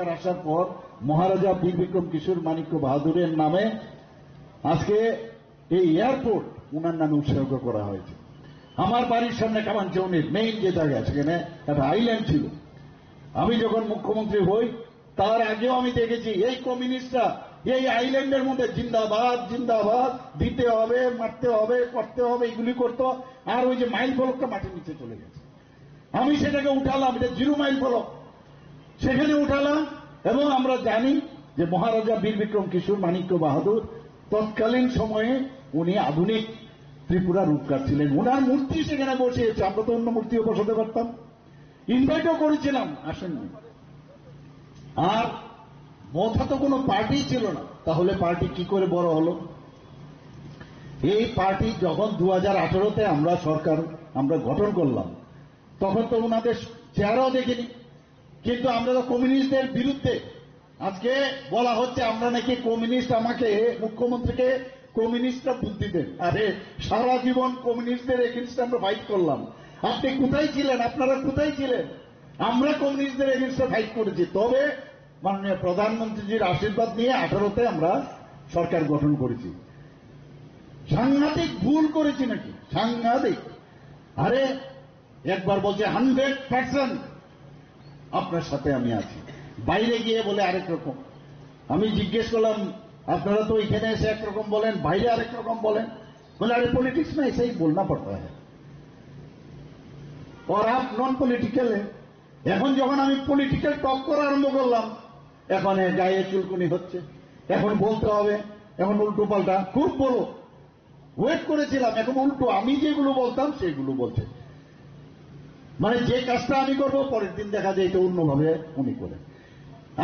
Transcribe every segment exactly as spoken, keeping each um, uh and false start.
আসার পর মহারাজা বীর বিক্রম কিশোর মাণিক্য বাহাদুরের নামে আজকে এই এয়ারপোর্ট ওনার নামে উৎসর্গ করা হয়েছে। আমার বাড়ির সামনে কামানচৌনির মেইন যে জায়গা, সেখানে একটা আইল্যান্ড ছিল। আমি যখন মুখ্যমন্ত্রী হই, তার আগেও আমি দেখেছি এই কমিউনিস্টরা এই আইল্যান্ডের মধ্যে জিন্দাবাদ, জিন্দাবাদ, দিতে হবে, মারতে হবে, করতে হবে, এগুলি করতো। আর ওই যে মাইল ফলকটা মাটির নিচে চলে গেছে, আমি সেটাকে উঠালাম, এটা জিরো মাইল ফলক, সেখানে উঠালাম। এবং আমরা জানি যে মহারাজা বীর বিক্রম কিশোর মাণিক্য বাহাদুর তৎকালীন সময়ে উনি আধুনিক ত্রিপুরা রূপকার ছিলেন। ওনার মূর্তি সেখানে বসিয়েছে, আমরা তো অন্য মূর্তিও বসাতে পারতাম। ইনভাইটও করেছিলাম, আসেননি। আর মথা তো কোনো পার্টি ছিল না, তাহলে পার্টি কি করে বড় হলো? এই পার্টি যখন দু হাজার আঠারোতে আমরা সরকার আমরা গঠন করলাম, তখন তো ওনাদের চেহারাও দেখিনি। কিন্তু আমরা তো কমিউনিস্টদের বিরুদ্ধে, আজকে বলা হচ্ছে আমরা নাকি কমিউনিস্ট, আমাকে, মুখ্যমন্ত্রীকে কমিউনিস্টরা বুদ্ধি দেন। আরে, সারা জীবন কমিউনিস্টদের এগেইনস্টে আমরা ফাইট করলাম। আপনি কোথায় ছিলেন? আপনারা কোথায় ছিলেন? আমরা কমিউনিস্টদের এগেইনস্টে ফাইট করেছি, তবে মাননীয় প্রধানমন্ত্রীজির আশীর্বাদ নিয়ে আঠারোতে আমরা সরকার গঠন করেছি। সাংঘাতিক ভুল করেছি নাকি? সাংঘাতিক। আরে, একবার বলছে, "হান্ড্রেড পার্সেন্ট আপনার সাথে আমি আছি।" বাইরে গিয়ে বলে আরেক রকম। আমি জিজ্ঞেস করলাম, "আপনারা তো এখানে এসে একরকম বলেন, বাইরে আরেক রকম বলেন?" বলে, "আরে, পলিটিক্স না, এসেই বলনা পড়তা হ্যায়।" আর আপ নন পলিটিক্যাল। এখন যখন আমি পলিটিক্যাল টক করা আরম্ভ করলাম, এখন এ গায়ে চুলকুনি হচ্ছে, এখন বলতে হবে, এখন উল্টো পাল্টা খুব বলো। ওয়েট করেছিলাম, এখন উল্টো আমি যেগুলো বলতাম সেগুলো বলছে। মানে, যে কাজটা আমি করবো, পরের দিন দেখা যায় এটা অন্যভাবে উনি করেন।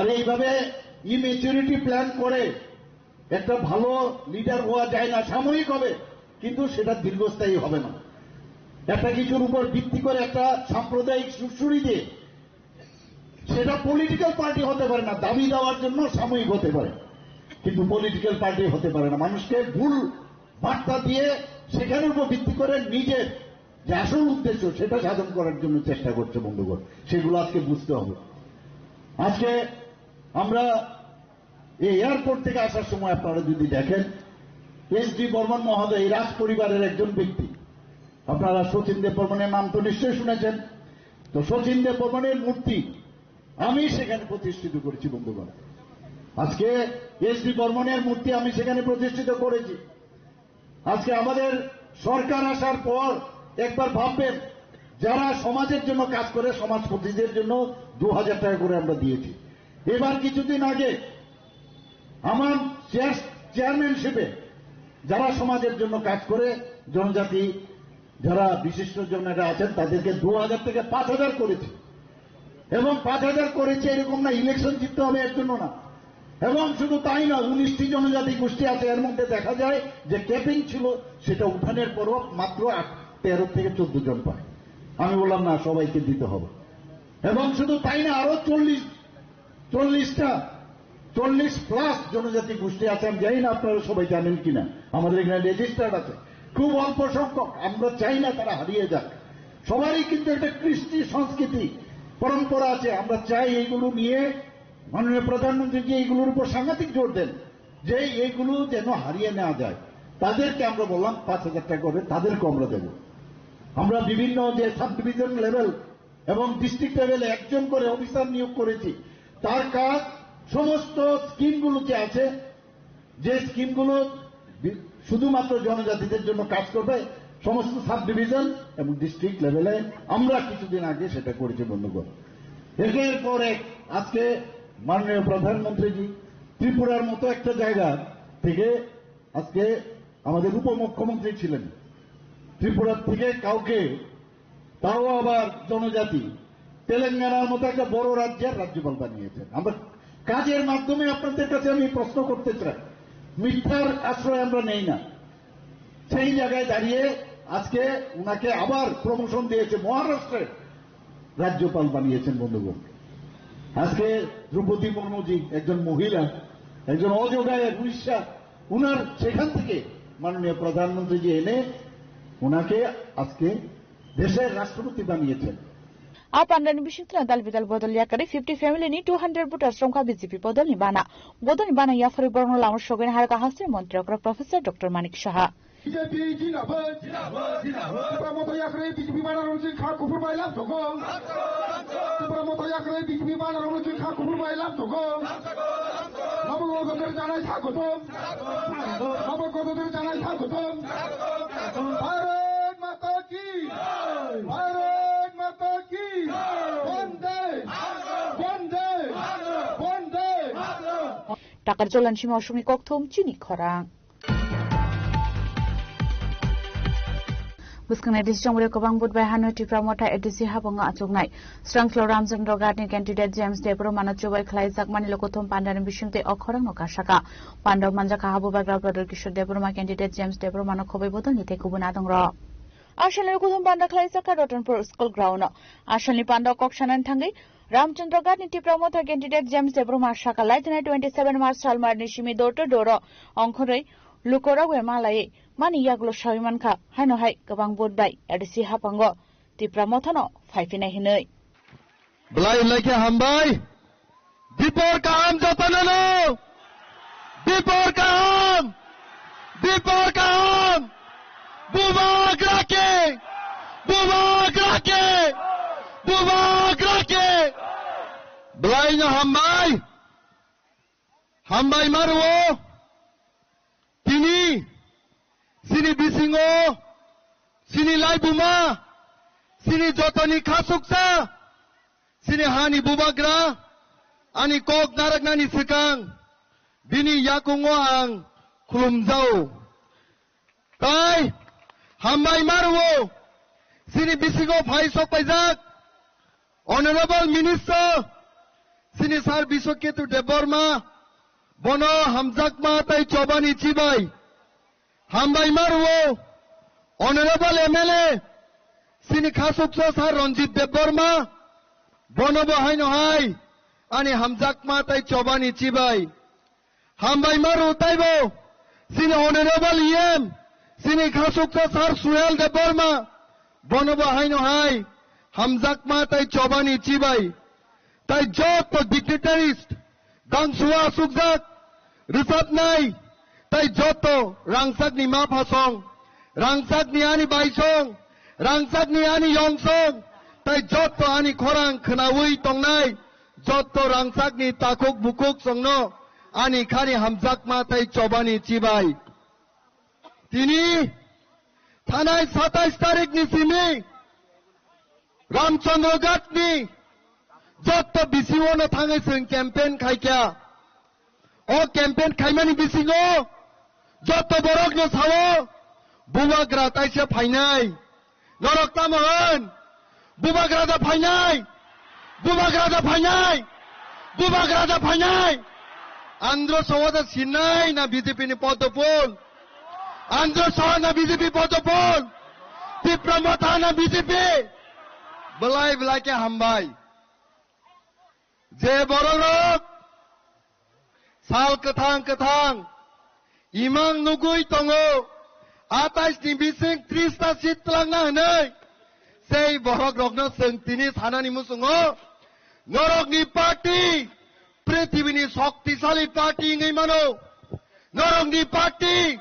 আর এইভাবে ইমেচুরিটি প্ল্যান করে একটা ভালো লিডার হওয়া যায় না, সাময়িক হবে, কিন্তু সেটা দীর্ঘস্থায়ী হবে না। একটা কিছুর উপর ভিত্তি করে একটা সাম্প্রদায়িক সুরসুরি দিয়ে সেটা পলিটিক্যাল পার্টি হতে পারে না, দাবি দেওয়ার জন্য সাময়িক হতে পারে, কিন্তু পলিটিক্যাল পার্টি হতে পারে না। মানুষকে ভুল বার্তা দিয়ে সেখানের উপর ভিত্তি করে নিজের যে আসল উদ্দেশ্য সেটা সাধন করার জন্য চেষ্টা করছে বন্ধুগণ, সেগুলো আজকে বুঝতে হবে। আজকে আমরা এই এয়ারপোর্ট থেকে আসার সময় আপনারা যদি দেখেন, এস ডি বর্মন মহোদয় এই রাজ পরিবারের একজন ব্যক্তি। আপনারা শচীন দেব বর্মনের নাম তো নিশ্চয়ই শুনেছেন। তো শচীন দেব বর্মনের মূর্তি আমি সেখানে প্রতিষ্ঠিত করেছি বন্ধুগণ। আজকে এস ডি বর্মনের মূর্তি আমি সেখানে প্রতিষ্ঠিত করেছি। আজকে আমাদের সরকার আসার পর একবার ভাববেন, যারা সমাজের জন্য কাজ করে, সমাজপতিদের জন্য দু হাজার টাকা করে আমরা দিয়েছি। এবার কিছুদিন আগে আমার চেয়ার-, চেয়ারম্যানশিপে যারা সমাজের জন্য কাজ করে, জনজাতি যারা বিশিষ্ট জনেরা আছেন, তাদেরকে দু হাজার থেকে পাঁচ হাজার করেছি। এবং পাঁচ হাজার করেছি এরকম না, ইলেকশন জিততে হবে এর জন্য না। এবং শুধু তাই না, উনিশটি জনজাতি গোষ্ঠী আছে, এর মধ্যে দেখা যায় যে ক্যাপিং ছিল, সেটা উঠানোর পরও মাত্র আট, তেরো থেকে চোদ্দ জন পায়। আমি বললাম, "না, সবাইকে দিতে হবে।" এবং শুধু তাই না, আরো চল্লিশ, চল্লিশটা, চল্লিশ প্লাস জনজাতি গোষ্ঠী আছে। আমি জানি না আপনারা সবাই জানেন কিনা, আমাদের এখানে রেজিস্টার্ড আছে, খুব অল্প সংখ্যক। আমরা চাই না তারা হারিয়ে যাক। সবারই কিন্তু একটা কৃষ্টি সংস্কৃতি পরম্পরা আছে। আমরা চাই এইগুলো নিয়ে মাননীয় প্রধানমন্ত্রী যে এইগুলোর উপর সাংঘাতিক জোর দেন, যে এইগুলো যেন হারিয়ে না যায়। তাদেরকে আমরা বললাম পাঁচ হাজার টাকা করে, তাদেরকে আমরা দেব। আমরা বিভিন্ন যে সাব ডিভিশন লেভেল এবং ডিস্ট্রিক্ট লেভেলে একজন করে অফিসার নিয়োগ করেছি। তার কাজ সমস্ত স্কিমগুলো যে আছে, যে স্কিমগুলো বি-, শুধুমাত্র জনজাতিদের জন্য কাজ করবে, সমস্ত সাব ডিভিশন এবং ডিস্ট্রিক্ট লেভেলে আমরা কিছুদিন আগে সেটা করেছি বন্ধুগণ। একের পর এক আজকে মাননীয় প্রধানমন্ত্রীজি ত্রিপুরার মতো একটা জায়গা থেকে আজকে আমাদের উপমুখ্যমন্ত্রী ছিলেন, ত্রিপুরা থেকে কাউকে, তাও আবার জনজাতি, তেলেঙ্গানার মতো একটা বড় রাজ্যের রাজ্যপাল বানিয়েছেন। আমরা কাজের মাধ্যমে আপনাদের কাছে আমি প্রশ্ন করতে চাই, মিথ্যার আশ্রয় আমরা নেই না। সেই জায়গায় দাঁড়িয়ে আজকে ওনাকে আবার প্রমোশন দিয়েছে, মহারাষ্ট্রের রাজ্যপাল বানিয়েছেন বন্ধুগণ। আজকে দ্রৌপদী মুর্মুজি একজন মহিলা, একজন অজগায়ের উড়িষ্যা, উনার সেখান থেকে মাননীয় প্রধানমন্ত্রীজি এনে ওনাকে আজকে দেশের রাষ্ট্রপতি বানিয়েছেন। A pandani bisingtwi dal bidal bodol yakarwi fifty family ni two hundred voters romkha B J P bodolni bana. Bodolni bana yapharwi borokno lama sogwini harkha hasteni montri okra Professor Doctor Manik Saha. B J P jindabad. Jindabad, jindabad. Tipra Motha yakarwi B J P bana romsi kha kuphur bai lam sogo. Tipra Motha yakarwi B J P bana romsi kha kuphur bai lam sogo. Nabo gododer janai sagotom. Nabo gododer janai sagotom. Bharat Mata ki! Bharat Mata ki! Vande! Vande! Vande! Takarjala ni simi Asokni kokthum chini khorang. Bwskangni A D C chongmrio kwbang vote bai hano Tipra Motha A D C habango achuknai. Srangkhlo Ramchandra Ghat ni candidate James Debbarma no chubai khlaijakmani lokothum pandani bisingtwi o khorang no kasaka. Panda manjakha habubagra Pradul Kishore Debbarma candidate James Debbarma no khobwi bodol ni tei kubun adongrok. Asalni lokothum panda khlaijak kha Ratanpur School Ground o. Asalni panda kok sanani thangwi Ramchandra Ghat ni Tipra Motha candidate James Debbarma saka laithanai twenty seven March salmar ni simi door to door o ongkhorwi lukorok bai malaiwi mani yagulo sawi mankha, haino hai kwbang vote bai A D C haphango Tipra Motha no phaiphinai hinwi. Belai belai khe hambai. Dipor kaham jotono no. Dipor kaham. Dipor kaham. Bubagra ke. Bubagra ke. Bubagra ke. Belai no hambai. Hambai maru. Tini, sini bisingo, sini laibuma, sini jotoni khasuksa, sini hani bubagra, ani kok naraknani swkang, bini yakungo ang khulumjao. Tai, hambai maruo, sini bisingo phai sok paijak, Honorable Minister, sini Sir Biswaketu Debbarma, bono hamjakma tai chobani chibai. Hambai maruo, Honorable M L A, sini khasuksa Sir Ranjit Debbarma, bono bo haino hai, ani hamjakma tai chobani chibai. Hambai maru taibo, sini Honorable E M, sini khasuksa Sir Suhel Debbarma, bono bo haino hai, hamjakma tai chobani chibai. Tai joto dignitaries, dangsua sukjak, rwchapnai, tai joto rangchakni ma phasong, rangchakni ani baisong, rangchakni ani yongsong, tai joto ani khorang khwnaui tongnai, joto rangchakni takhuk bukhuk songno ani khani hamjakma tai chobani chibai. Tini thanai satais tarikni simi Ramchandra Ghatni joto B C O no thangwi chwng campaign khaikha. O campaign khaimani bisingo joto borokno sao, bubagra taisa phainai. Norok tamo hwn? Bubagra da phainai! Bubagra da phainai! Bubagra da phainai! Andro Saha da sinai na B J P ni Padma Phul? Andro Saha na B J P Padma Phul? Tipra Motha na B J P? Belai belai khe hambai. Je bororok sal kwthang kwthang imang nugui tongo, atais ni bising tris ta seat twlangna hwnwi, sei borok rokno chwng tini sanani muchungo, norokni party prithibini shoktisali party wngwi mano. Norokni party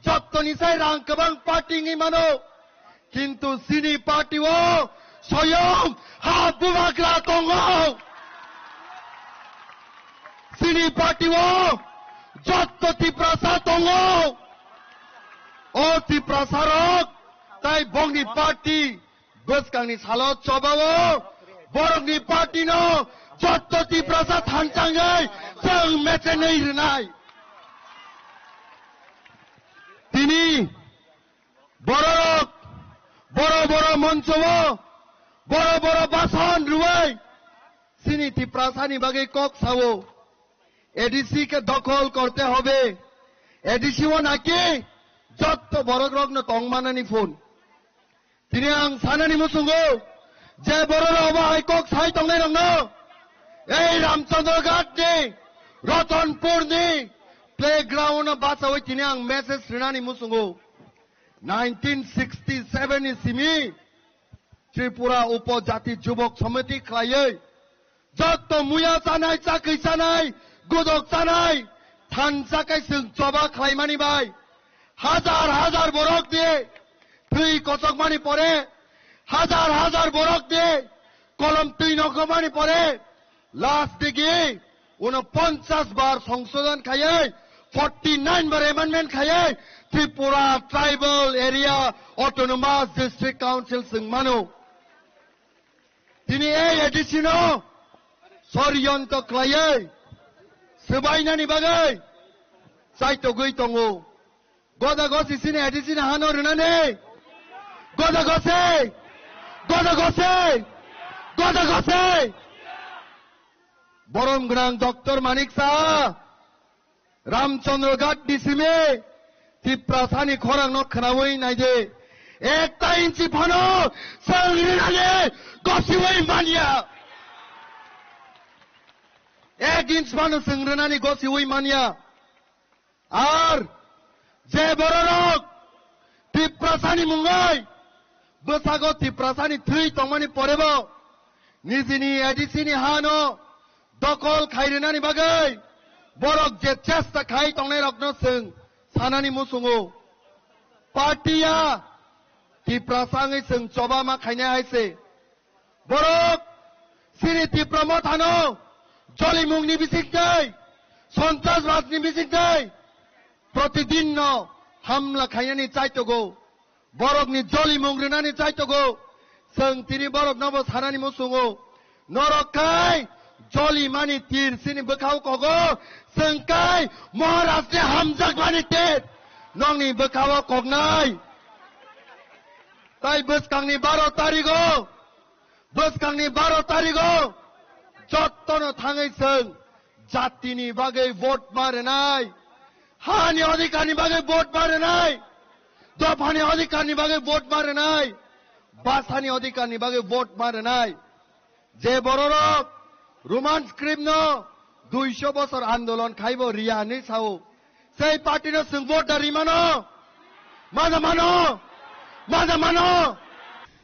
jottoni sai rang kwbang party wngwi mano, kintu chini party o soyong ha bubagra tongo. Chini party o jotto Tiprasa tongo. O Tiprasa rok tai bongni party bwskangni salo chobao borokni party no jotto Tiprasa thanchangwi chwng mechenwi rwnai. Tini bororok boro boro moncho o boro boro bason rwui chini Tiprasa ni bagwi kok sao, A D C ke dokhol korte hobe, A D C o naki jotto borok rokno tongmanani phone. Tini ang sanani muchungo, je borok rok obo hai kok sai tongnai rokno, ei Ramchandra Ghat ni, Ratanpur ni playground no bachawi tini ang message rinani muchungo. Nineteen sixty seven ni simi Tripura Upojati Jubok Samiti khlaiwi, jotto muya chanai, chakwi chanai, godok chanai, thansa kai chwng choba khlaimani bai, hajar hajar borok di thwi kochokmani pore, hajar hajar borok di kolom twi nokmani pore, last digi uno ponchas bar songsodon khaiwi, forty nine bar amendment khaiwi Tripura Tribal Area Autonomous District Council chwng mano. Tini ei A D C no soriyonto khlaiwi swbainani bagwi chaitogwi tongo. Goda gosi sini A D C ni hano rwnani. Goda gosi. Goda gosi. Goda gosi. Borom gwnang Doctor Manik Saha, Ramchandra Ghat D C mi Tiprasani khorangno khnawi naidi. Ekta inchi phano chwng rwnani gosiwi manya. Ek inch phano chwng rwnani gosiwi manya. Ar je bororok Tiprasani mungwi bwsago Tiprasani thwi tongmani porebo nijini A D C ni hano dokol khairwnani bagwi borok je chesta khai tongnairokno chwng sanani muchungo. Party ya Tiprasa wngwi chwng choba ma khainai hai se. Borok chini Tipra Mothano jolimungni bisingtwi, Santrasbadni bisingtwi protidin no hamla khainani chaitogo. Borokni jolimung rwnani chaitogo. Chwng tini boroknobo sanani muchungo. Norok kai jolimani tir chini bwkhao kogo. Chwng kai Maharajni hamjakmani tir nokni bwkhao koknai. Tai bwskangni baro tarigo, bwskangni baro tarigo jottono thangwi chwng jatini bagwi vote ma rwnai, hani odhikarni bagwi vote ma rwnai, dophani odhikarni bagwi vote ma rwnai, bhasani odhikarni bagwi vote ma rwnai. Je bororok Roman script no duiso bosor andolon khaibo riya hinwi sao, sei party no chwng vote da rimano? Mada mano? Mada mano?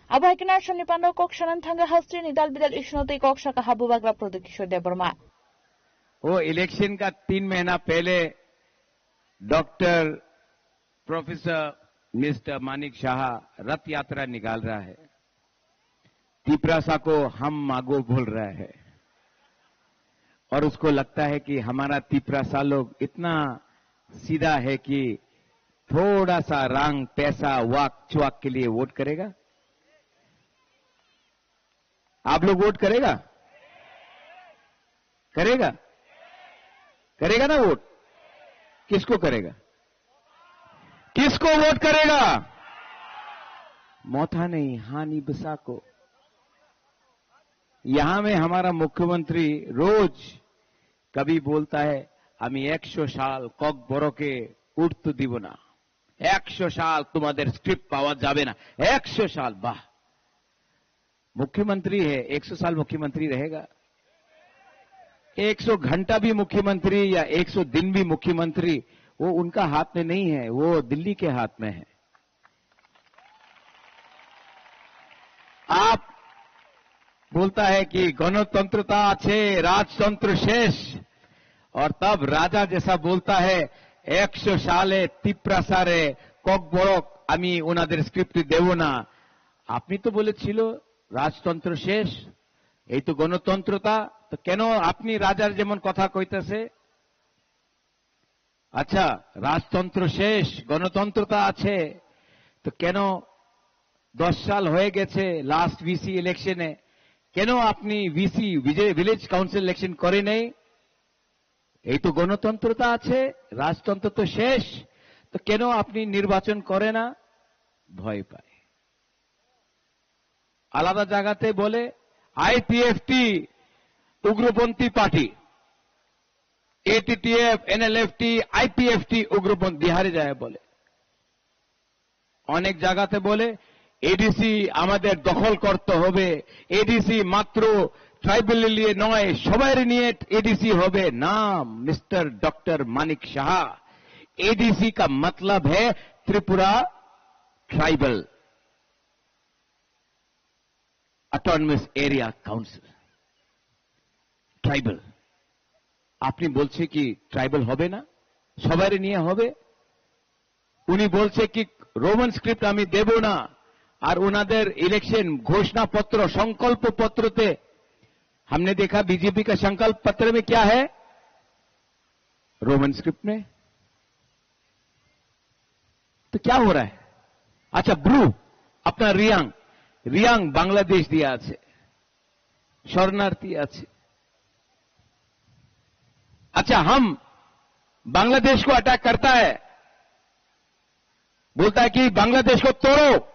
Abo hai kheno aswkni panda kok sanani thangwi hasteni dal bidal issue no tei kok saka ha Bubagra Pradyot Kishore Debbarma. वो इलेक्शन का तीन महीना पहले doctor professor mister Manik शाह रथ यात्रा निकाल रहा है। तिपरासा को हम मागो बोल रहा है और उसको लगता है कि हमारा तिपरासा लोग इतना सीधा है कि थोड़ा सा रंग, पैसा, वाक चुवाक के लिए वोट करेगा। आप लोग वोट करेगा? करेगा? करेगा ना वोट? किसको करेगा? किसको वोट करेगा? मोथा नहीं, हानि बसा को। यहाँ में हमारा मुख्यमंत्री रोज कभी बोलता है, "আমি একশো সাল ককবরকে উঠতে দিব না, একশো সাল তোমাদের স্ক্রিপ্ট পাওয়া যাবে না, একশো সাল।" বাহ, मुख्यमंत्री है, एक सौ साल मुख्यमंत्री रहेगा? एक सौ घंटा भी मुख्यमंत्री या एक सौ दिन भी मुख्यमंत्री, वो उनका हाथ में नहीं है, वो दिल्ली के हाथ में है। आप बोलता है कि গণতন্ত্রতা আছে, রাজতন্ত্র শেষ। और तब राजा जैसा बोलता है, একশো সালে তিপ্রাসারে ককবরক আমি ওনাদের স্ক্রিপ্ট দেব না। আপনি তো বলেছিল রাজতন্ত্র শেষ, এই তো গণতন্ত্রতা, তো কেন আপনি রাজার যেমন কথা কইতেছে? আচ্ছা, রাজতন্ত্র শেষ, গণতন্ত্রতা আছে, তো কেন দশ সাল হয়ে গেছে লাস্ট ভিসি ইলেকশনে, কেন আপনি ভিসি, ভিজে-, ভিলেজ কাউন্সিল ইলেকশন করে নেই? এই তো গণতন্ত্রতা আছে, রাজতন্ত্র তো শেষ, তো কেন আপনি নির্বাচন করে না? ভয় পায়। আলাদা জায়গাতে বলে আইপিএফটি উগ্রপন্থী পার্টি, এটিটিএফ, এনএলএফটি, আইপিএফটি উগ্রপন্থী, বিহারে যায় বলে। অনেক জায়গাতে বলে এডিসি আমাদের দখল করতে হবে, এডিসি মাত্র ট্রাইবেল নিয়ে নয়, সবাই নিয়ে এডিসি হবে। না, মিস্টার ডক্টর মানিক সাহা, এডিসি কা মতলব হ্যায় Tripura tribal. Autonomous area council, tribal. আপনি বলছে কি ট্রাইবাল হবে না, সবারই নিয়ে হবে? উনি বলছে কি রোমান স্ক্রিপ্ট আমি দেব না। আর ওনাদের ইলেকশন ঘোষণাপত্র, সংকল্প পত্রতে हमने देखा बीजेपी का संकल्प पत्र में क्या है, रोमन स्क्रिप्ट में। तो क्या हो रहा है? अच्छा, ब्रू, अपना रियांग, रियांग बांग्लादेश दिया আছে, শরণার্থী আছে। अच्छा, हम बांग्लादेश को अटैक करता है, बोलता है कि बांग्लादेश को तोड़ो।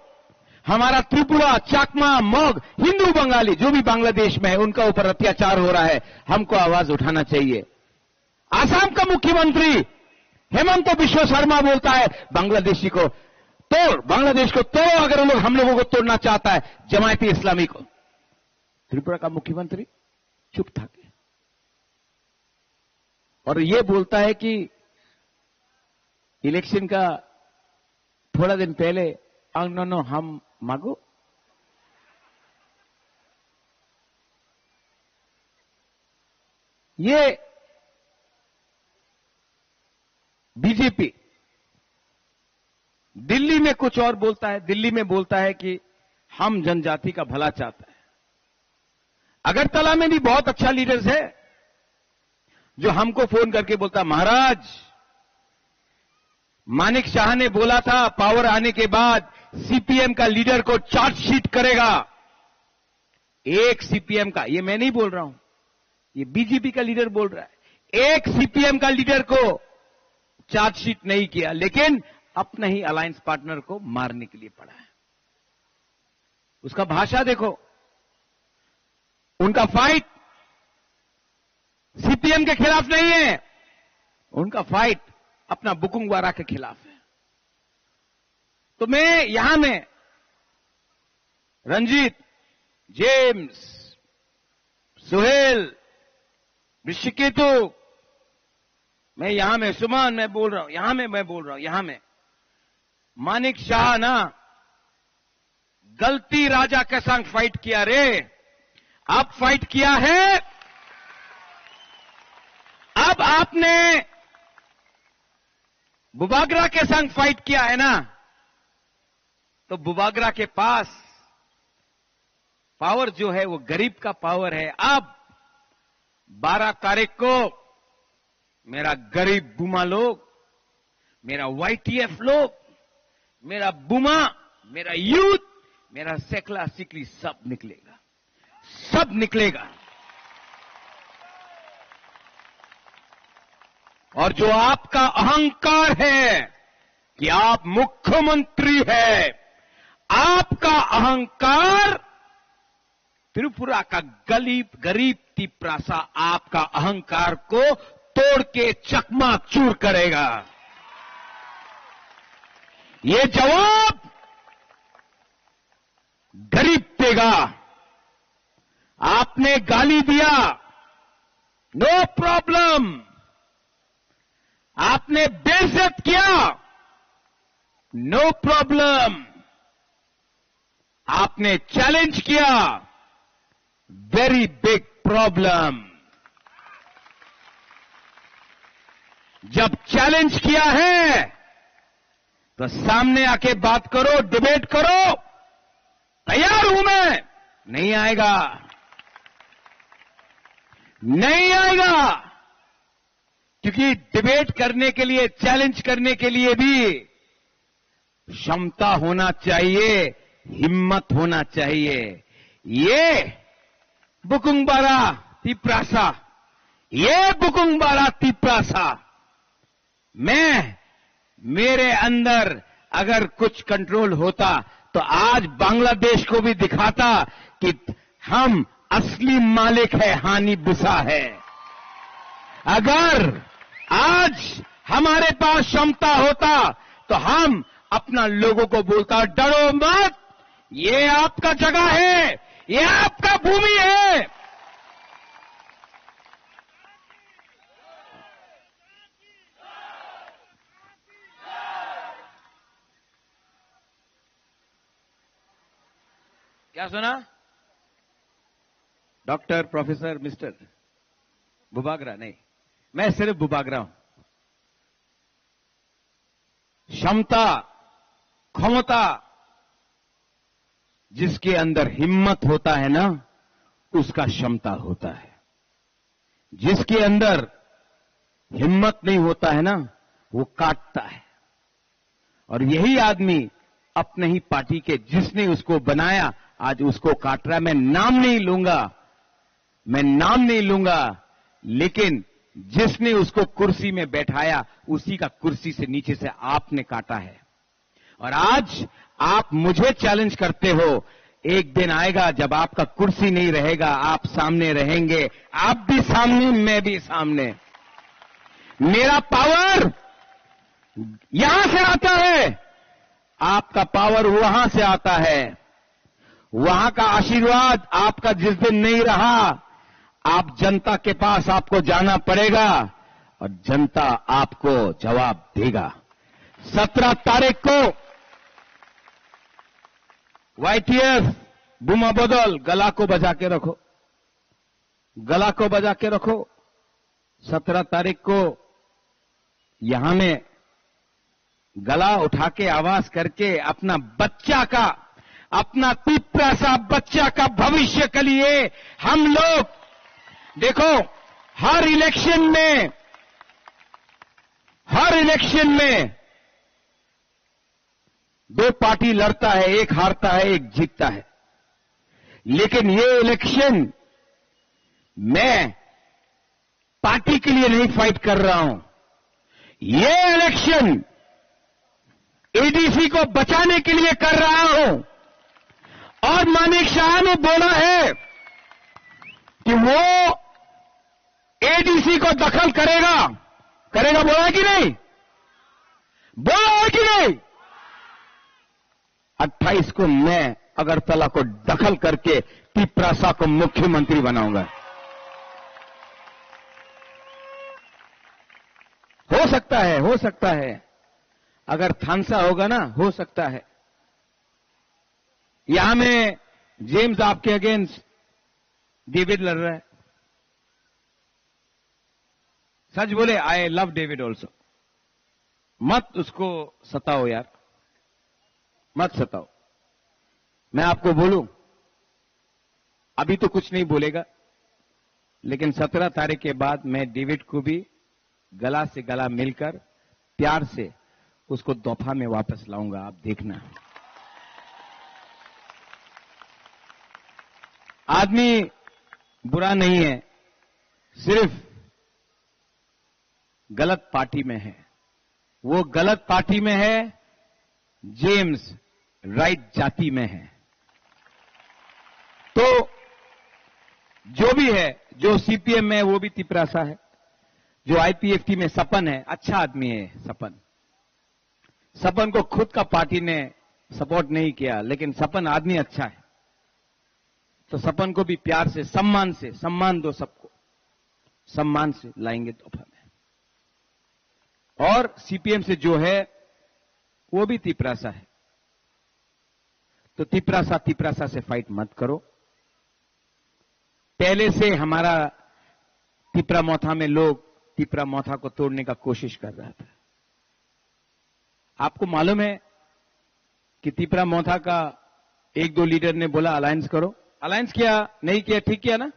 हमारा त्रिपुरा, चाकमा, मग, हिंदू, बंगाली जो भी बांग्लादेश में है, उनका ऊपर अत्याचार हो रहा है, हमको आवाज उठाना चाहिए। आसाम का मुख्यमंत्री हेमंत बिश्व शर्मा बोलता है बांग्लादेशी को तोड़, बांग्लादेश को तोड़ो, अगर उन लोग हम लोगों को तोड़ना चाहता है, जमायती इस्लामी को। त्रिपुरा का मुख्यमंत्री चुप था। और ये बोलता है कि इलेक्शन का थोड़ा दिन पहले, "अंग नो नो हम मागो।" ये बीजेपी दिल्ली में कुछ और बोलता है, दिल्ली में बोलता है कि हम जनजाति का भला चाहता है। अगरतला में भी बहुत अच्छा लीडर्स है जो हमको फोन करके बोलता, महाराज, मानिक शाह ने बोला था पावर आने के बाद सीपीएम का लीडर को चार्जशीट करेगा। एक सीपीएम का, ये मैं नहीं बोल रहा हूं, ये बीजेपी का लीडर बोल रहा है, एक सीपीएम का लीडर को चार्जशीट नहीं किया, लेकिन अपना ही अलायंस पार्टनर को मारने के लिए पड़ा है। उसका भाषा देखो, उनका फाइट सीपीएम के खिलाफ नहीं है, उनका फाइट अपना बुकुंगवारा के खिलाफ है। तो मैं यहां में रंजीत, जेम्स, सुहेल, ऋषिकेतु, मैं यहां में, सुमन, मैं बोल रहा हूं, यहां में मैं बोल रहा हूं, यहां में मानिक शाह ना गलती राजा के संग फाइट किया रे, अब फाइट किया है। अब आपने बुबागरा के संग फाइट किया है ना, तो बुबागरा के पास पावर जो है वो गरीब का पावर है। अब बारह तारीख को मेरा गरीब बुमा लोग, मेरा वाईटीएफ लोग, मेरा बुमा, मेरा यूथ, मेरा सेकला सिकली सब निकलेगा, सब निकलेगा। और जो आपका अहंकार है कि आप मुख्यमंत्री है, आपका अहंकार त्रिपुरा का गरीब, गरीब तिपरासा आपका अहंकार को तोड़ के चकमा चूर करेगा। ये जवाब गरीब देगा। आपने गाली दिया, नो प्रॉब्लम। आपने बेइज्जत किया, नो प्रॉब्लम। आपने चैलेंज किया, वेरी बिग प्रॉब्लम। जब चैलेंज किया है तो सामने आके बात करो, डिबेट करो, तैयार हूं मैं। नहीं आएगा, नहीं आएगा, क्योंकि डिबेट करने के लिए, चैलेंज करने के लिए भी क्षमता होना चाहिए, हिम्मत होना चाहिए। ये बुकुंगबारा तिपरासा, ये बुकुंगबारा तिपरासा, मैं, मेरे अंदर अगर कुछ कंट्रोल होता तो आज बांग्लादेश को भी दिखाता कि हम असली मालिक है, हानि बुसा है। अगर आज हमारे पास क्षमता होता तो हम अपना लोगों को बोलता, डरो मत, ये आपका जगह है, ये आपका भूमि है। क्या सुना? डॉक्टर, प्रोफेसर, मिस्टर बुबागरा नहीं, मैं सिर्फ बुबागरा हूं। क्षमता, क्षमता, जिसके अंदर हिम्मत होता है ना, उसका क्षमता होता है। जिसके अंदर हिम्मत नहीं होता है ना, वो काटता है। और यही आदमी अपने ही पार्टी के, जिसने उसको बनाया, आज उसको काट रहा है। मैं नाम नहीं लूंगा, मैं नाम नहीं लूंगा, लेकिन जिसने उसको कुर्सी में बैठाया, उसी का कुर्सी से नीचे से आपने काटा है। और आज आप मुझे चैलेंज करते हो, एक दिन आएगा जब आपका कुर्सी नहीं रहेगा, आप सामने रहेंगे, आप भी सामने, मैं भी सामने। मेरा पावर यहां से आता है, आपका पावर वहां से आता है। वहां का आशीर्वाद आपका जिस दिन नहीं रहा, आप जनता के पास आपको जाना पड़ेगा और जनता आपको जवाब देगा। सत्रह तारीख को वाईटीएफ बुमा बदल गला को बजा के रखो, गला को बजा के रखो। सत्रह तारीख को यहां में गला उठा के आवाज करके अपना बच्चा का, अपना तिप्रासा बच्चा का भविष्य के लिए हम लोग, देखो, हर इलेक्शन में, हर इलेक्शन में दो पार्टी लड़ता है, एक हारता है, एक जीतता है, लेकिन ये इलेक्शन मैं पार्टी के लिए नहीं फाइट कर रहा हूं, ये इलेक्शन एडीसी को बचाने के लिए कर रहा हूं। और मानिक शाह ने बोला है कि वो एडीसी को दखल करेगा, करेगा बोला है कि नहीं? बोला है कि नहीं? अट्ठाईस को मैं अगरतला को दखल करके तिप्रासा को मुख्यमंत्री बनाऊंगा। हो सकता है, हो सकता है, अगर थानसा होगा ना, हो सकता है। यहां में जेम्स आपके अगेंस्ट डेविड लड़ रहा है। सच बोले, आई लव डेविड ऑल्सो। मत उसको सताओ यार, मत सताओ। मैं आपको बोलूं, अभी तो कुछ नहीं बोलेगा, लेकिन सत्रह तारीख के बाद मैं डेविड को भी गला से गला मिलकर प्यार से उसको दफा में वापस लाऊंगा, आप देखना। आदमी बुरा नहीं है, सिर्फ गलत पार्टी में है। वो गलत पार्टी में है, जेम्स राइट जाति में है। तो जो भी है, जो सीपीएम में है, वो भी तिपरासा है, जो आईपीएफटी में सपन है, अच्छा आदमी है सपन। सपन को खुद का पार्टी ने सपोर्ट नहीं किया, लेकिन सपन आदमी अच्छा है, तो सपन को भी प्यार से, सम्मान से, सम्मान दो सबको, सम्मान से लाएंगे तोहफा में। और सीपीएम से जो है, वो भी तिपरासा है, तो तिपरासा तिपरासा से फाइट मत करो। पहले से हमारा तिपरा मोथा में लोग तिपरा मोथा को तोड़ने का कोशिश कर रहा था। आपको मालूम है कि तिपरा मोथा का एक दो लीडर ने बोला अलायंस करो, अलायंस किया, नहीं किया, ठीक किया ना?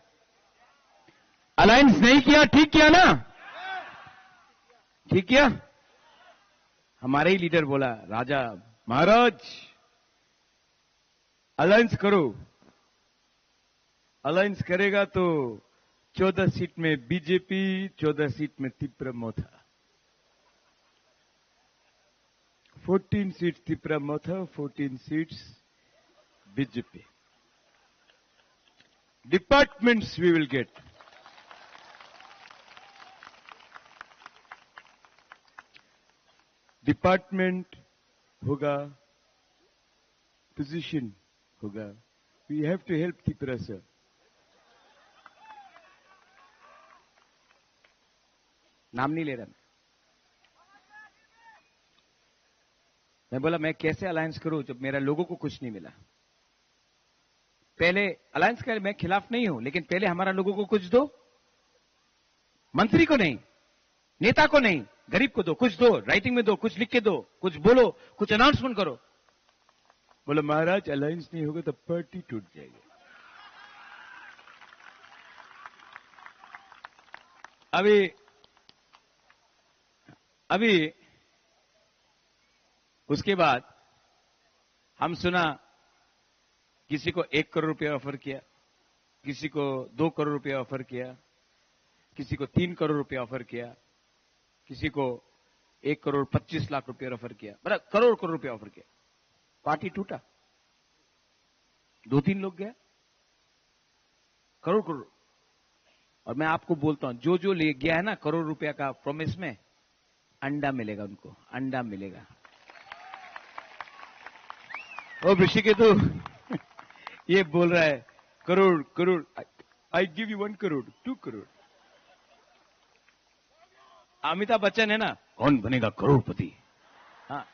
अलायंस नहीं किया, ठीक किया ना? ठीक किया? हमारे ही लीडर बोला, राजा महाराज, अलायंस करो। अलायंस करेगा तो चौदह सीट में बीजेपी, चौदह सीट में Tipra Motha. Fourteen seat Tipra Motha, fourteen seats BJP. Departments we will get. Department होगा, पोजीशन होगा। We have to help Tiprasa. नाम नहीं ले रहा मैं। मैं बोला, मैं कैसे अलायंस करूं जब मेरा लोगों को कुछ नहीं मिला? पहले अलायंस के मैं खिलाफ नहीं हूं, लेकिन पहले हमारा लोगों को कुछ दो। मंत्री को नहीं, नेता को नहीं, गरीब को दो, कुछ दो, राइटिंग में दो, कुछ लिख के दो, कुछ बोलो, कुछ अनाउंसमेंट करो। बोला, महाराज, अलायंस नहीं होगा तो पार्टी टूट जाएगी। अभी, अभी उसके बाद हम सुना, किसी को एक करोड़ रुपया ऑफर किया, किसी को दो करोड़ रुपया ऑफर किया, किसी को तीन करोड़ रुपया ऑफर किया, किसी को एक करोड़ पच्चीस लाख रुपया ऑफर किया, मतलब करोड़ करोड़ रुपया ऑफर किया। पार्टी टूटा, दो तीन लोग गया, करोड़ करोड़। और मैं आपको बोलता हूं, जो जो ले गया है ना करोड़ रुपया का प्रॉमिस में, अंडा मिलेगा उनको, अंडा मिलेगा। ओ ऋषिकेतु, ये बोल रहा है, crore crore, I give you one crore, two crore. Amitabh Bachchan है ना, कौन बनेगा करोड़पति? हाँ,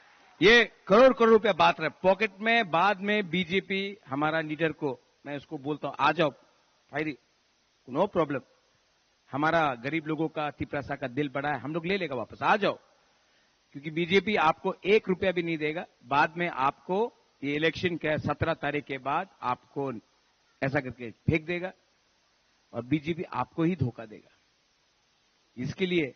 ये करोड़ करोड़ रुपया बांट रहे पॉकेट में। बाद में बीजेपी हमारा लीडर को, मैं उसको बोलता हूँ, आ जाओ भाई, नो प्रॉब्लम। हमारा गरीब लोगों का, तिपरासा का दिल बड़ा है, हम लोग ले लेगा वापस, आ जाओ। क्योंकि बीजेपी आपको एक रुपया भी नहीं देगा। बाद में आपको ये इलेक्शन के सत्रह तारीख के बाद आपको ऐसा करके फेंक देगा और बीजेपी आपको ही धोखा देगा। इसके लिए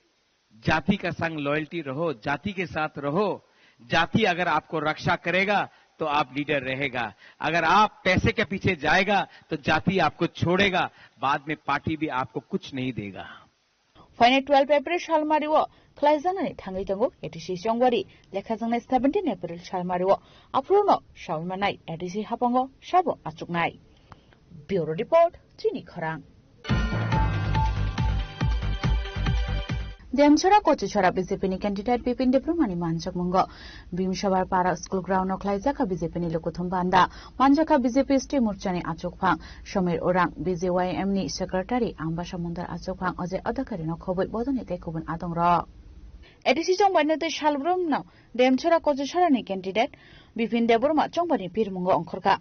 जाति का संग लॉयल्टी रहो, जाति के साथ रहो। जाति अगर आपको रक्षा करेगा तो आप लीडर रहेगा। अगर आप पैसे के पीछे जाएगा तो जाति आपको छोड़ेगा, बाद में पार्टी भी आपको कुछ नहीं देगा। Phainai twelve April salmari o khlaijaknani thangwi tongo A D C Chongwari, lekhajaknai seventeen April salmari o aphuru no sawi manai A D C hapango sabo achuknai. Bureau Report, Chini Khorang. Demchora Kochichora B J P ni candidate Bipin Debbarma ni manjakmungo Bhimsabar Para School Ground no khlaijak kha B J P ni lukuthum panda. Manjak kha B J P State Morcha ni achukphang Somir Orang, B J Y M ni secretary Ambasa Mondal achukphang Ajay Adhikari no khobwi bodoni tei kubun adong rok. A D C chongbai no tei salbrum no Demchora Kochichora ni candidate Bipin Debbarma chongbai ni pirmungo ongkhorkha.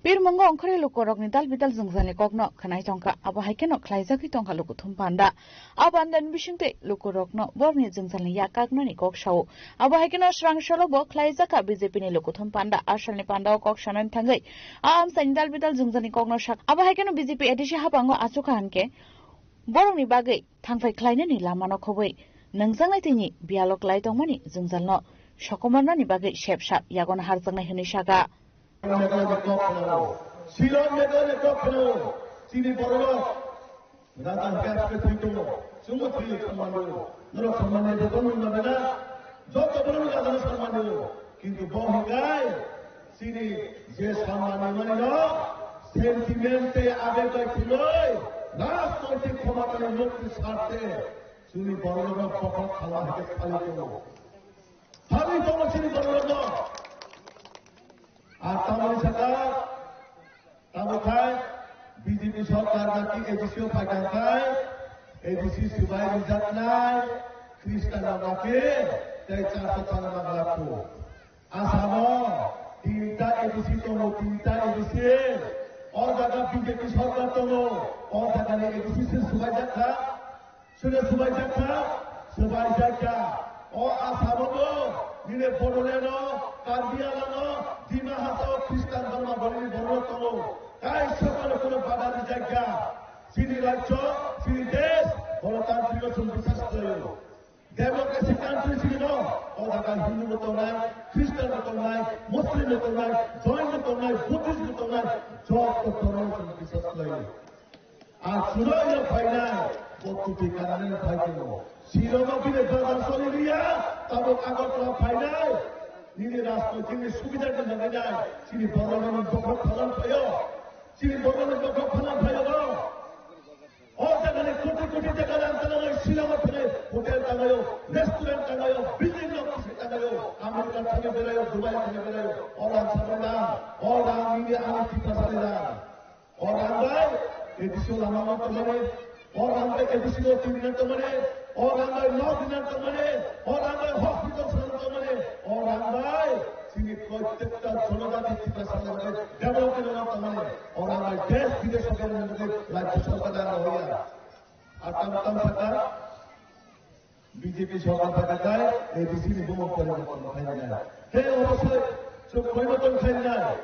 Pirmungo ongkhorwi lukurokni dal bidal jwngjalni kokno khwnai tongkha, abo hai kheno khlaijagwi tongkha lukuthum panda. A pandani bisingtwi lukurokno borokni jwngjalni yak kaknani kok sao. Abo hai kheno swrang salo bo khlaijakha B J P ni lukuthum panda. A salni pandao kok sanani thangwi a amchaini dal bidal jwngjalni kokno sak. Abo hai kheno B J P A D C hapango achukha hinkhe borokni bagwi thangphai khlainani lamano khobwi nungjaknai tini biyalo klai tongmani jwngjalno sokomornani bagwi sep sap yagono harjaknai hwnwi sakha. Silon megane kok kheno, chini borok raja hwnkhe aswk thwi tongo, chwngbo thwi tongmano, norok sammani joto nung nangna, joto borok raja no sammano, kintu bo hwnkhe chini je sammani mani no sentiment tei abeg bai thwiwi rajnoitik khomotani mukti sarte chini borok no bokhok khala hwnkhe sali tongo. Sali tongo chini borok no. Ar tamoni saka, tamo khai B J P sorkar naki A D C o phaikha khai, A D C swbai rijaknai Khristan rok naki tei charso chana manglakho. Asamo tinta A D C tongo, tinta A D C. O jaga B J P sorkar tongo, o jaga ni A D C se swbaijak kha. Sino swbaijak kha, swbaijak kha. O Asamo bo, nini Bodoland o, Karbi Anglong o, Dima Hasao Khristan dhormo bolini borok tongo. Kaisa phano kuno bada rijak kha. Chini rajyo, chini desh, Ganatantrik o chwng biswas khlaio. Democracy country chini no, o jaga Hindu bo tongnai, Khristan bo tongnai, Muslim bo tongnai, Jain bo tongnai, Buddhist bo tongnai, joto dhormo chwng biswas khlaio. Ang chwraino phainai, bo kwtwi kanani phai tongo. Sirokno bini bazar soli riya, tabuk Agartala phainai, nini rajnoitikni subida gwnangwi nai, chini borokno bokhok phalang phaio, chini borokno bokhok phalang phaio bo. O jagani koti koti jaga lang tanglai, Sirokno phainai, hotel tanglaio, restaurant tanglaio, building rok kisi tanglaio, America thangwi belaio, Dubai thangwi belaio, o rang sabandang, o rang nini ani Tiprasani rang. O rang bai A D C o lama no tongmani, o rang bai A D C o twi rina tongmani, o rang bai nok rina tongmani, o rang bai hospital sana tongmani, o rang bai chini protekta jonojati Tiprasa rang bai develop rina tongmani, o rang bai Rajya Sabha da hoya. Atam tam saka B J P sorkar pada kai, A D C ni bumung poriborton khai nai. He obosoi chwng poriborton khai nai.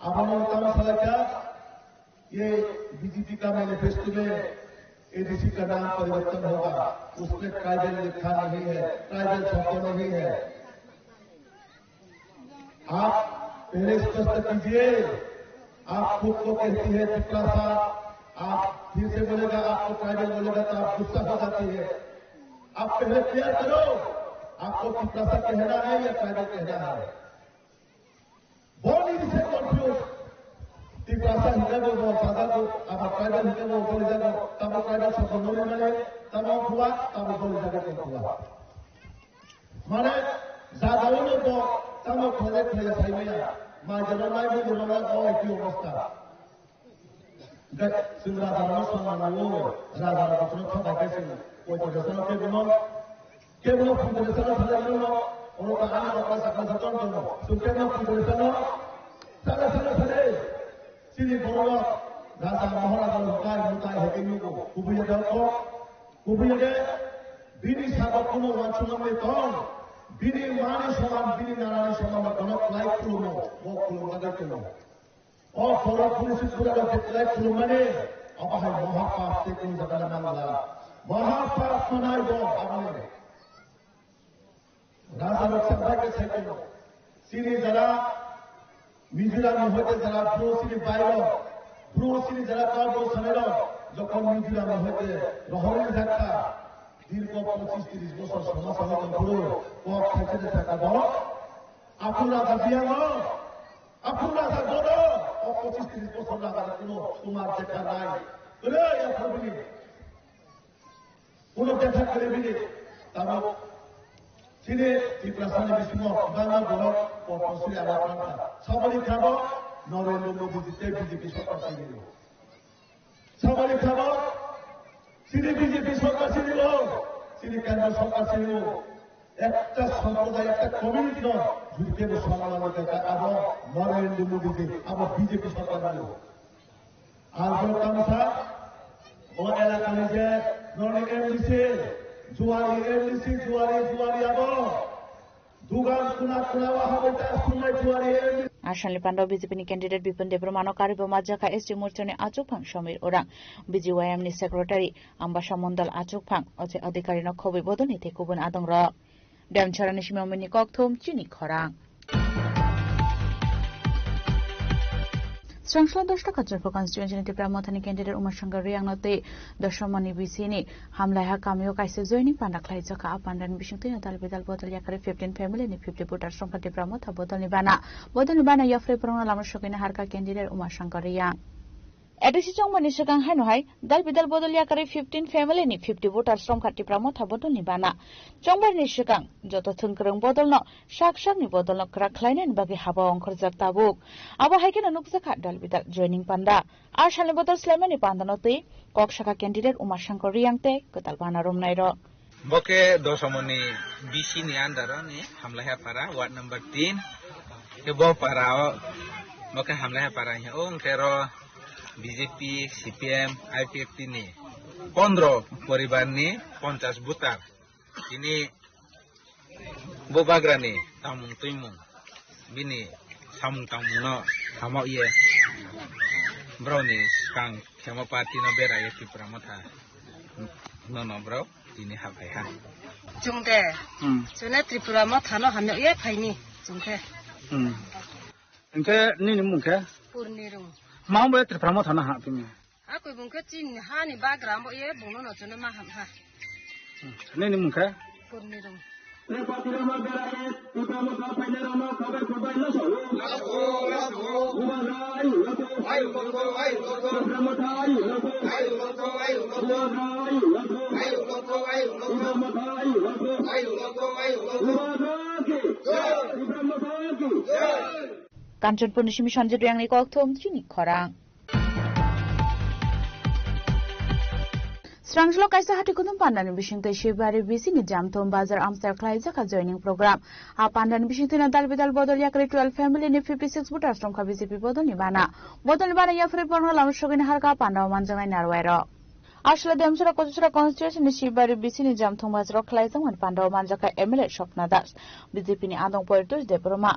Abono tam salaka, ye B J P ka manifesto mein A D C ka naam poriborton hoga, usme tribal likha nahi hai, tribal shabd nahi hai. आप पहले स्पष्ट कीजिए, आप खुद को कहती है तिपरासा, आप फिर से बोलेगा, आपको ट्राइबल बोलेगा तो आप गुस्सा हो जाती है। आप पहले क्लियर करो, आपको तिपरासा कहना है या ट्राइबल कहना है? Born in this confuse. Tiprasa hingke bo bo sajago, abo tribal hingke bo bo sajago, tamo tribal sokol no rinani, tamo kuwa, tamo bo rinani ko kuwa. Mane, jagao no bo, tamo khole khole saimaya, ma jano nai bo jano nai o eki obostha. Ga-, chwng raja rokno songma nango, raja rok bokhorok kha bai khe chwng poito de sano kebo no, kebo no poito de sano thangwi mano, oro ta ani rok sakha sakha tong tongo, chwng kebo no poito de sano, sale sale sale, chini borok raja maharaja rok kai mutai hai khe nugo, kubui ya de kok, kubui ya de, bini sabo kuno wansukmani tong, bini mani soman, bini nanani soman no kono kwlai khulumo, bo khulum bagwi tongo. O borok bini sukura rok betlai khulumani, obo hai moha pap tei kunu jaga na mangla. Moha pap manai bo aboni. Raja rok sa bai ke sai kono. Chini jara Mizoram ni hoite jara bro chini bai rok, bro chini jara ka bro sanai rok, jokon Mizoram ni hoite rohor ni jakha, dirgo pochis tris bosor somo somo tongphuru, kok khaise de saka bo, aphuru raja biyango. Aphuru raja bono, o pochis tris bosor raja kuno tumar dekha nai. Kwrwi aphuru bini. Kuno dekha kwrwi bini. Tamo chini Tiprasani bisingo bangma borok Padma Shri award mankha. Saboni khabo Narendra Modi tei B J P sorkar sini. Saboni khabo, chini B J P sorkar sini o, chini kendro sorkar sini o, ekta somproday, ekta community no, jodi kebo somman no kaka abo Narendra Modi ji, abo B J P sorkar no. Abo tamsa, o elaka ni je, noni M D C, Juari M D C, Juari, Juari abo. Dugan kuna kuna wa habai ta sunai tuari em. Ashanli Pando B J P ni candidate Bipin Debbarma no karwi bo majak kha S T Morcha ni achukphang Samir Orang, B G Y M ni secretary Ambasa Mondal achukphang Ajay Adhikari no khobwi bodol ni tei kubun adong rok. Demchara ni Simamuni kokthum chini khorang. Srangsla dosta Kachar constituency ni Tipra Mothani candidate Uma Shankar Reang no tei Dosomoni B C ni Hamlaiha kamio kaisa joining panda khlaijak kha. A pandani bisingtwi no dal bidal bodol yakarwi fifteen family ni fifty voters romkha Tipra Motha bodolni bana. Bodolni bana yapharwi borokno lama sogwino harkha candidate Uma Shankar Reang. A D C chongmani swkang haino hai dal bidal bodol yakarwi fifteen family ni fifty voters romkha Tipra Motha bodolni bana. Chongbarni swkang joto thwngkwrwng bodolno sak sakni bodolno kwrak khlainani bagwi haba ongkhorjak tabuk. Abo hai kheno nukjakha dal bidal joining panda. A salni bodol swlaimani pandano twi kok sakha candidate Uma Shankar Reang tei kwtal bana romnairok. Bo khe Dosomoni B C ni under o ni Hamlaiha para, ward number tin. Khe bo para o, bo khe Hamlaiha para hiya o, hwnkhe ro B J P, C P M, I P F T ni pondro poribar ni ponchas voter. Tini Bubagrani tamung twimung, bini samung tangmungno hamao ye borokni swkang khemo party no bera ye Tipra Motha nono borok tini habai ha. Chwng de, hmm, chwngno Tripura Motha no hamya ye phaini chwng khe. Hmm. Hwnkhe nini mung khe? Purni rung. Mao bai Tripura Motha no ha tini? A koi bung khe chini hani bagra bo ye bung no no chwngno ma ham ha. Nini mung khe? Purni rung. Kanchanpurni simi Sanjay Reangni kokthum chini khorang. Srangsulo kaisa hati kuthum pandani bisingtwi Shibari bisini Jamthum Bazar amchai khlaijak kha joining program. A pandani bisingtwi no dal bidal bodol yakarwi twelve family ni fifty six voters romkha B J P bodolni bana. Bodolni bana yaphri borno lama sogwini harkha pandao manjaknai narwai rok. Aswla Demsura Kochusura constituency ni Shibari bisini Jamthum Bazar o khlaijakmani pandao manjakha M L A Swapna Das, B J P ni adong Poirutosh Debbarma,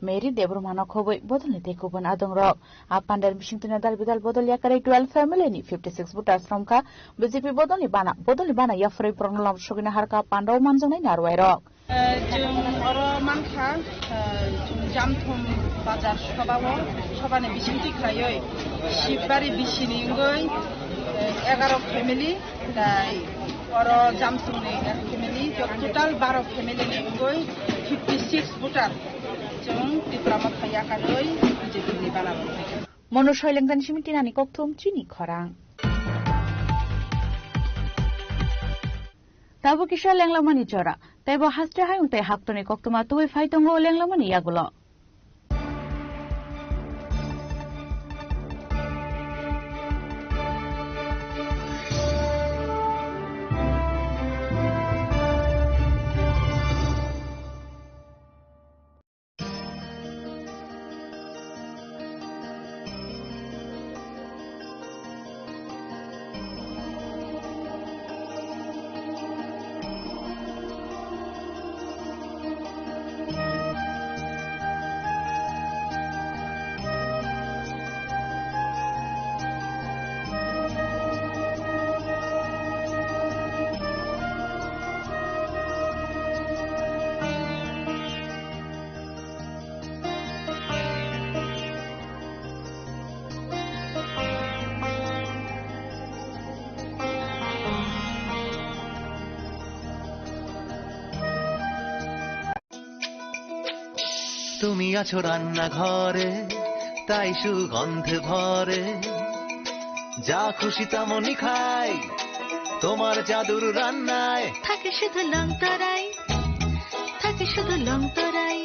Mary Debbarmano khobwi bodolni tei kubun adongrok. A pandani bisingtwi no dal bidal bodol yakarwi twelve family ni fifty six voters romkha B J P bodolni bana. Bodolni bana yaphri borokno lama sogwini harkha pandao manjaknai narwai rok. Eh, chwng oro mankha, eh, Jamthum Bazar Sobao, sobani bisingtwi khlaiwi Shibari bisini wngwi, eh, egaroh family, tai oro Jamthumni ek family, total baroh family ni wngwi fifty six voter. Chwng Tipra Motha yakarwi B J P ni bana. Mono Soilengtani simi tinani kokthum chini khorang. Tabuk kisa lenglamani jora. Teibo haste hayung tei haktorni koktwma tubui phai tongo lenglamani yagulo. তুমি আছো রান্নাঘরে, তাই সুগন্ধে ভরে। যা খুশি তেমনই খাই, তোমার জাদুর রান্নায়। থাকে শুধু লংতরাই, থাকে শুধু লংতরাই।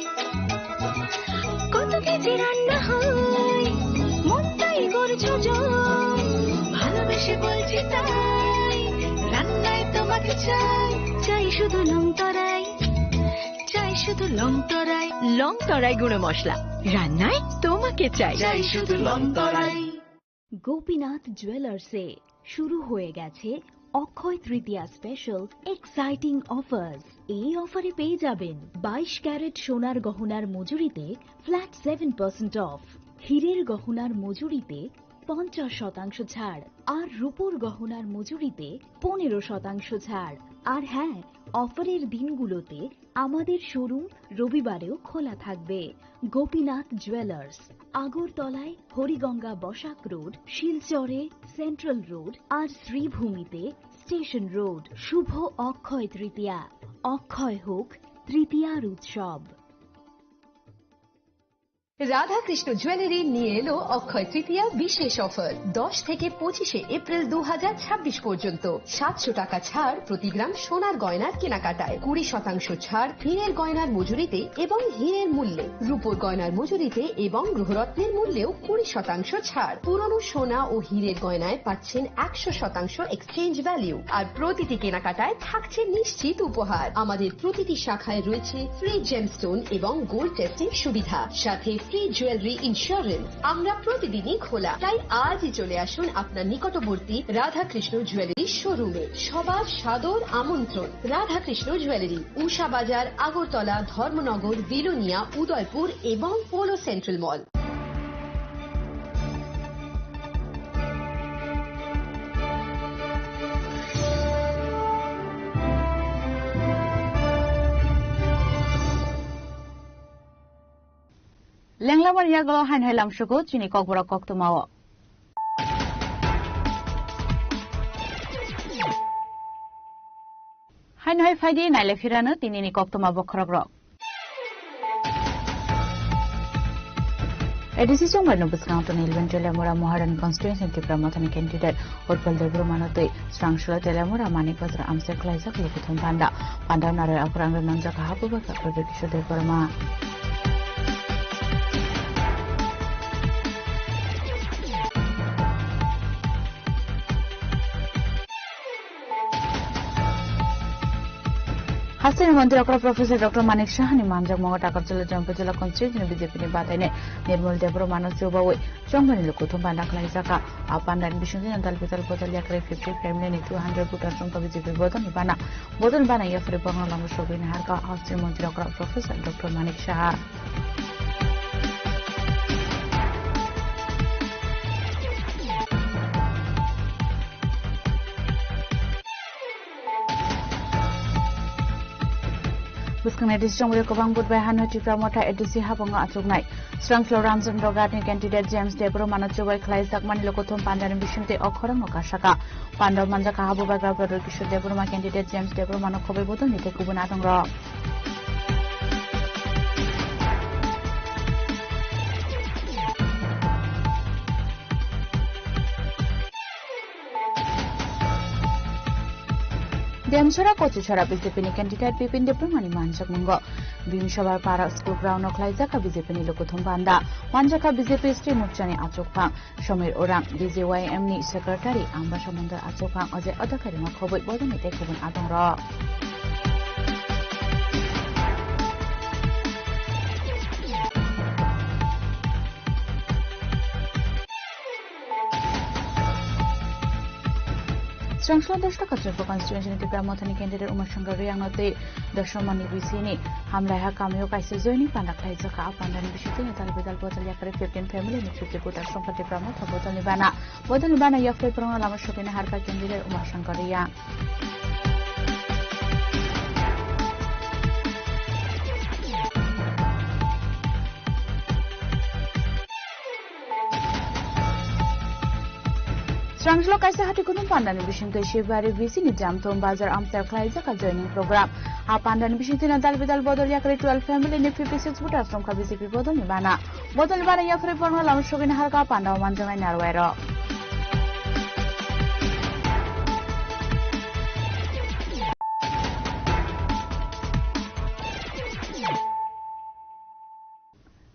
কত কেজি রান্না হয়, মনটাই করছো জয়। ভালোবেসে বলছি তাই, রান্নায় তোমাকে চাই, চাই শুধু লংতরাই। চাই শুধু লং তরাই, লং তরাই গুঁড়ো মশলা। রান্নায় তোমাকে চাই। চাই শুধু লং তরাই। গোপীনাথ জুয়েলার্সে শুরু হয়ে গেছে অক্ষয় তৃতীয়া স্পেশাল এক্সাইটিং অফার্স। এই অফারে পেয়ে যাবেন বাইশ ক্যারেট সোনার গহনার মজুরিতে ফ্ল্যাট সেভেন পার্সেন্ট অফ, হীরের গহনার মজুরিতে পঞ্চাশ শতাংশ ছাড়, আর রূপোর গহনার মজুরিতে পনেরো শতাংশ ছাড়। আর হ্যাঁ, অফারের দিনগুলোতে আমাদের শোরুম রবিবারেও খোলা থাকবে। গোপীনাথ জুয়েলার্স, আগরতলায় হরিগঙ্গা বসাক রোড, শিলচরে সেন্ট্রাল রোড, আর শ্রীভূমিতে স্টেশন রোড। শুভ অক্ষয় তৃতীয়া, অক্ষয় হোক তৃতীয়ার উৎসব। রাধাকৃষ্ণ জুয়েলারি নিয়ে এলো অক্ষয় তৃতীয়া বিশেষ অফার। দশ থেকে পঁচিশে এপ্রিল দু হাজার ছাব্বিশ পর্যন্ত সাতশো টাকা ছাড় প্রতি গ্রাম সোনার গয়নার কেনাকাটায়, কুড়ি শতাংশ ছাড় হীরের গয়নার মজুরিতে এবং হীরের মূল্যে, রূপোর গয়নার মজুরিতে এবং গ্রহরত্নের মূল্যেও কুড়ি শতাংশ ছাড়। পুরনো সোনা ও হীরের গয়নায় পাচ্ছেন একশো শতাংশ এক্সচেঞ্জ ভ্যালু, আর প্রতিটি কেনাকাটায় থাকছে নিশ্চিত উপহার। আমাদের প্রতিটি শাখায় রয়েছে ফ্রি জেমস্টোন এবং গোল্ড টেস্টিং সুবিধা, সাথে ফ্রি জুয়েলারি ইন্স্যুরেন্স। আমরা প্রতিদিনই খোলা, তাই আজই চলে আসুন আপনার নিকটবর্তী রাধাকৃষ্ণ জুয়েলারি শোরুমে। সবার সাদর আমন্ত্রণ। রাধাকৃষ্ণ জুয়েলারি, উষা বাজার, আগরতলা, ধর্মনগর, বিলোনিয়া, উদয়পুর এবং polo central mall. Lenglamani yagulo haino hai lamsugo chini kokborok koktwmao. Haino hai phaidi naile phirano tinini koktwma bokhorokrok. A D C chongmaino bwskango tonwi Elwin Telamura Moharani constituency Tipra Mothani candidate Utpal Debbarmano twi Srangsulo Telamura Manik Bazar amchai khlaijak lukuthum panda. Panda narwi aphuru ang rwnangjak ha bwbakha Prabir Kishore Debbarma. Hasteni montri okra Professor Doctor Manik Saha ni manjak mongo Takarjala Jampui jila constituency ni B J P ni bataini Nirmal Debbarma no chubawi chongmani lukuthum panda khlaijaka. A panda ni bisingtwi dal bidal bodol yakri fifty family ni two hundred voters wngkha B J P bodol ni bana. Bodol ni bana yapri borno lama sogwi naharkha hasteni montri okra Professor Doctor Manik Saha. Bwskangni A D C chongmani kwbang vote bai hano Tipra Motha A D C habango achuknai. Srangso Ramchandra Ghat ni candidate James Debbarma no chubai khlaijakmani lukuthum pandani bisingtwi o khorangno kasaka. Panda manjakha habubagra Badal Kishore Debbarma candidate James Debbarma no khobwi bodol ni tei kubun adongrok. Demchora Kochichora B J P ni candidate Bipin Debbarma ni manjakmungo Bimshabar Para School Ground o khlaijak B J P ni lukuthum panda. Manjakha B J P Sri Morcha ni achukphang Samir Orang, B J Y M ni secretary Ambasa Mondol achukphang Ajay Adhikari no khobwi bodol ni tei kubun adongrok. Srangso Dosta Kachar constituency ni Tipra Mothani candidate Uma Shankar Reang no tei Dosta Mani B C ni Hamlaiha kamio kaisa joining panda khlaijakha. A pandani bisingtwi ni dal bidal bodol yakari fifteen family ni fifty voters wngkha Tipra Motha bodol ni bana. Bodol ni bana yapri borokno lama sogwi naharkha candidate Uma Shankar Reang. Srangso kaisa hati kuthum pandani bisingtwi Sibari B C ni Jamthum Bazar amchai khlaijak joining program. A pandani bisingtwi no dal bidal bodol yakri twelve family ni fifty six voters wngkha B J P bodol ni bana. Bodol ni bana yapri borokno lama sogwi naharkha panda o manjaknai narwai rok.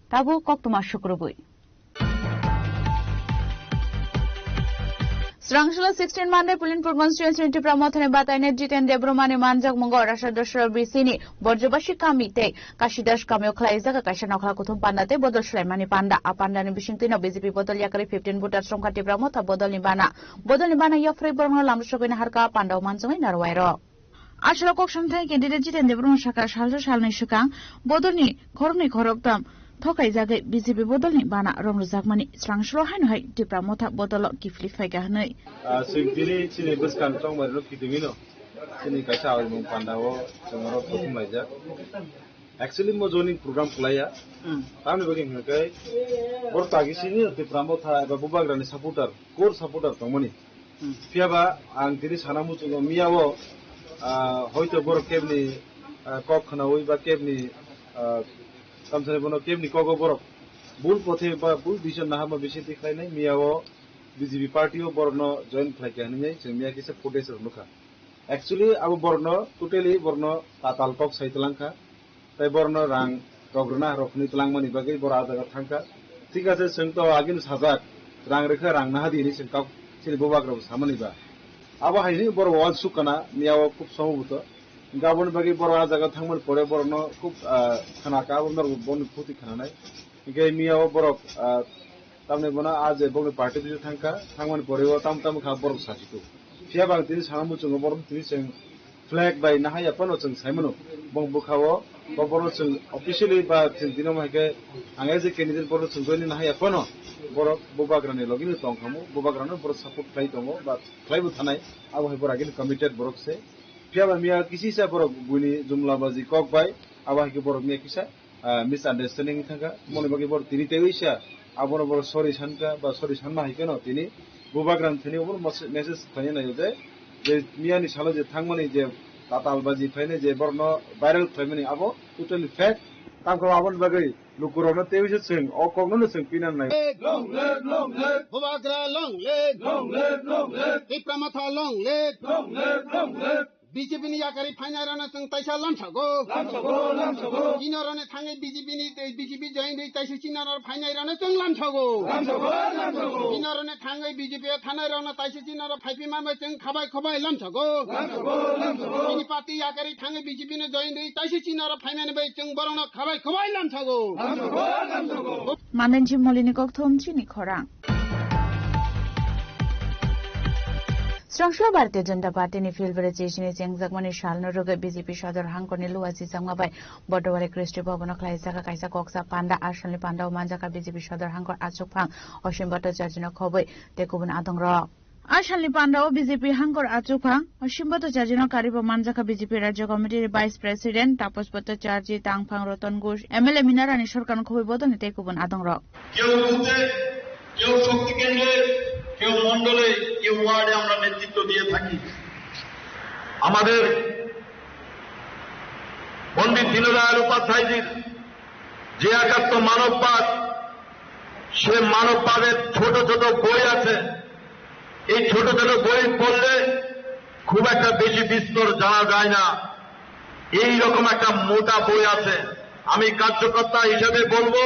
Tabuk koktwma sukrubwi. Srangso sixteen Mandai Pulinpur constituency ni Tipra Mothani bataini Jiten Debbarma ni manjakmungo Rasa Dosra B C ni Borjobasi kami tei Kasidas kamio khlaijak kaisa nokla kuthum panda tei bodol swlaimani panda. A pandani bisingtwi no B J P bodol yakari fifteen voters wngkha Tipra Motha bodol ni bana. Bodol ni bana yapri borokno lama sogwi naharkha panda o manjaknai narwai rok. Aswk kok samthai candidate Jiten Debbarma saka salsa salnwi swkang bodolni khoroknwi khoroktham thokaijagwi B J P bodolni bana romrwjakmani srangso haino hai Tipra Motha bodolo kiphilwi phaikha hwnwi. Ah, chwng tini chini bwskang chongmani rok kitimino chini kaisa awi mung panda o chwng oro kuthum laijak. Actually mo joining program kwlaiya. Hmm. Tamni bagwi hwnkhe bor tagi sini Tipra Motha eba Bubagrani supporter, core supporter tongmani. Hmm. Phiya ba ang tini sana muchungo miya o, ah, hoito borok kebni, ah, kok khwnawi ba kebni, ah, tamsani bono kebni kogo borok bul pothe ba bul decision naharma bisingtwi khlainai miya o B J P party o borokno join khlaikha hwnwi chwng miya kisa footage rok nukha. Actually abo borokno totally borokno tatal kok sai twlangkha. Tei borokno rang rok rwna rok hwnwi twlangmani bagwi borok ah jaga thangkha. Thik ase, chwng to agini sajak, rang rwkha, rang naha di hinwi chwng kok chini bubagrok samani ba. Abo hai hinwi borok uansuk kana miya o khub somo buto. Hwnkhe aboni bagwi borok ah jaga thangmani pore borokno khub, ah, khana ka, abo norok boni phuti khananai. Hwnkhe miya o borok, ah, tamni bono ah je bokni party bisingo thangkha, thangmani pore o tamo tamo kha borok sachiko. Phiya ba ang tini sana muchungo borok tini chwng flag bai nahaiya phano chwng saimano, bong bwkha o bo borok chwng officially ba chwng tini omo hai khe ang as a candidate borok chwng join nahaiya phano borok bubagrani logi no tong kha mo, bubagrano borok support khlai tongo ba khlai bo thanai, abo hai borok agini committed borok se. Phiya ba miya kisa borok buini jumla baji kok bai abo hai khe borok miya kisa ah, misunderstanding wngwi thangkha. Moni bagwi borok tini teiwi sa, abono borok sorry sankha, ba sorry sanma hai kheno tini bubagrani thani obono mas-, message khlaina nai je, je miyani salo je thangmani je tatal baji phainai je borokno viral khlaimani abo totally fake. Tamkhe aboni bagwi lukurokno teiwi se chwng o kokno no chwng pina nai. Long live, long live. Bubagra long live. Long live, long live. Tipra Motha long live. Long live, long live. B J P ni yakari phainai rano chwng taisa lamsago. Lamsago, lamsago. Chini rano thangwi B J P ni, B J P join ri taisa chini rano phainai rano chwng lamsago. Lamsago, lamsago. Chini rano thangwi B J P o thanai rano taisa chini rano phaipi mamai chwng khabai khabai lamsago. Lamsago, lamsago. Chini party yakari thangwi B J P no join ri taisa chini rano phaimani bai chwng borokno khabai khabai lamsago. Lamsago, lamsago. Mandenji Molini kokthum chini khorang. Srangso Bharatiya Janata Party ni Phil Brajeshni chengjakmani salno rwgwi B J P Sodor Hangkorni Luwa Chichakma bai Bodowari Kristi Bhabono khlaijak kaisa koksa panda. Asalni pandao manjak B J P Sodor Hangkor achukphang Osim Bhattacharya no khobwi tei kubun adongrok. Asalni pandao B J P Hangkor achukphang Osim Bhattacharya no karibo manjak B J P Rajya Committee ni Vice President Tapas Bhattacharya, tangphang Ratan Ghosh, M L A Mina Rani Sarkar no khobwi bodolni tei kubun adongrok. কেউ বুথে, কেউ শক্তি কেন্দ্রে, কেউ মণ্ডলে, কেউ ওয়ার্ডে আমরা নেতৃত্ব দিয়ে থাকি। আমাদের পণ্ডিত দীনদয়াল উপাধ্যায়জির যে একাত্ম মানববাদ, সে মানববাদের ছোট ছোট বই আছে। এই ছোট ছোট বই পড়লে খুব একটা বেশি বিস্তর জানা যায় না। এই রকম একটা মোটা বই আছে। আমি কার্যকর্তা হিসেবে বলবো,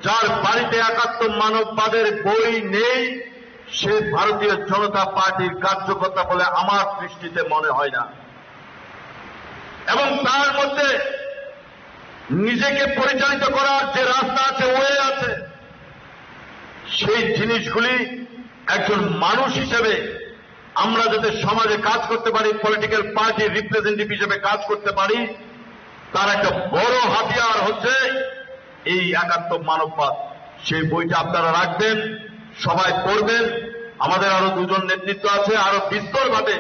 যার বাড়িতে একাত্ম মানববাদের বই নেই, সে ভারতীয় জনতা পার্টির কার্যকর্তা বলে আমার দৃষ্টিতে মনে হয় না। এবং তার মধ্যে নিজেকে পরিচালিত করার যে রাস্তা আছে, ওয়ে আছে, সেই জিনিসগুলি একজন মানুষ হিসেবে আমরা যাতে সমাজে কাজ করতে পারি, পলিটিক্যাল পার্টির রিপ্রেজেন্টেটিভ হিসেবে কাজ করতে পারি, তার একটা বড় হাতিয়ার হচ্ছে এই একাত্ম মানববাদ। সেই বইটা আপনারা রাখবেন, সবাই পড়বেন। আমাদের আরো দুজন নেতৃত্ব আছে, আরো বিস্তরভাবে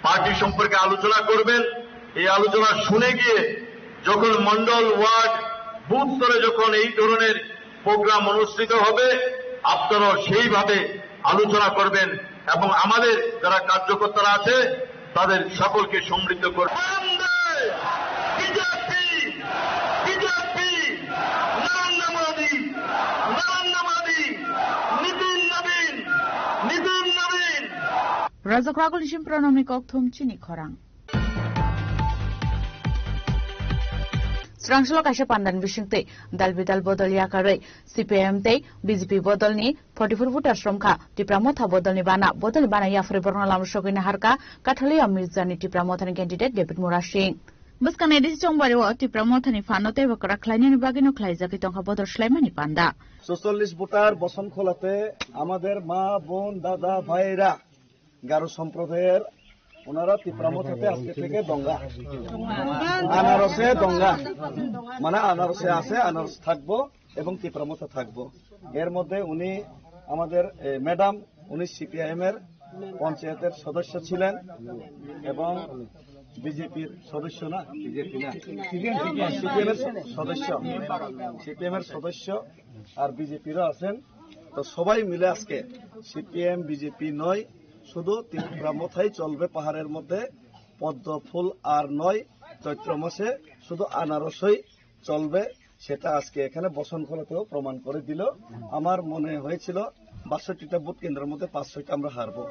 পার্টি সম্পর্কে আলোচনা করবেন। এই আলোচনা শুনে গিয়ে যখন মণ্ডল, ওয়ার্ড, বুথ স্তরে যখন এই ধরনের প্রোগ্রাম অনুষ্ঠিত হবে, আপনারাও সেইভাবে আলোচনা করবেন এবং আমাদের যারা কার্যকর্তারা আছে তাদের সকলকে সমৃদ্ধ করবেন। বন্দে বিজেপি, বিজেপি, নরেন্দ্র মোদী, নরেন্দ্র মোদী, নীতিন নবীন, নীতিন Nabin. Rajak Ragul Nisim Pranamni Kokthum chini khorang. Srangso kaisa pandan bisingtwi dal bidal bodol yakarwi C P I M tei B J P bodolni forty four voters romkha. Tipra Motha bodolni bana, bodolni bana yaphri borokno lama sogwi naharkha Kathaliya Mirjani Tipra Mothani candidate David Murasing. Bwskangni A D C chongbario Tipra Mothani phano teibo kwrak khlainani bagwino khlaijagwi tongkha bodol swlaimani panda. চৌচল্লিশ ভোটার বসন খোলাতে আমাদের মা, বোন, দাদা, ভাইরা, গারো সম্প্রদায়ের ওনারা তিপ্রা মথাতে আজকে থেকে দঙ্গা, আনারসে দঙ্গা, মানে আনারসে আছে, আনারস থাকবো এবং তিপ্রা মথা থাকবো। এর মধ্যে উনি আমাদের, এ, ম্যাডাম, উনি সিপিআইএম এর পঞ্চায়েতের সদস্য ছিলেন এবং বিজেপির সদস্য না, বিজেপি না, সিপিএম এর সদস্য, সিপিএম এর সদস্য আর বিজেপিরও আছেন। তো সবাই মিলে আজকে সিপিএম বিজেপি নয়, শুধু তিপ্রা মথাই চলবে পাহাড়ের মধ্যে, পদ্ম ফুল আর নয়, চৈত্র মাসে শুধু আনারসই চলবে। সেটা আজকে এখানে বসনখোলাতেও প্রমাণ করে দিল। আমার মনে হয়েছিল বাষট্টিটা ভোট কেন্দ্রের মধ্যে পাঁচ ছয়টা আমরা হারবো,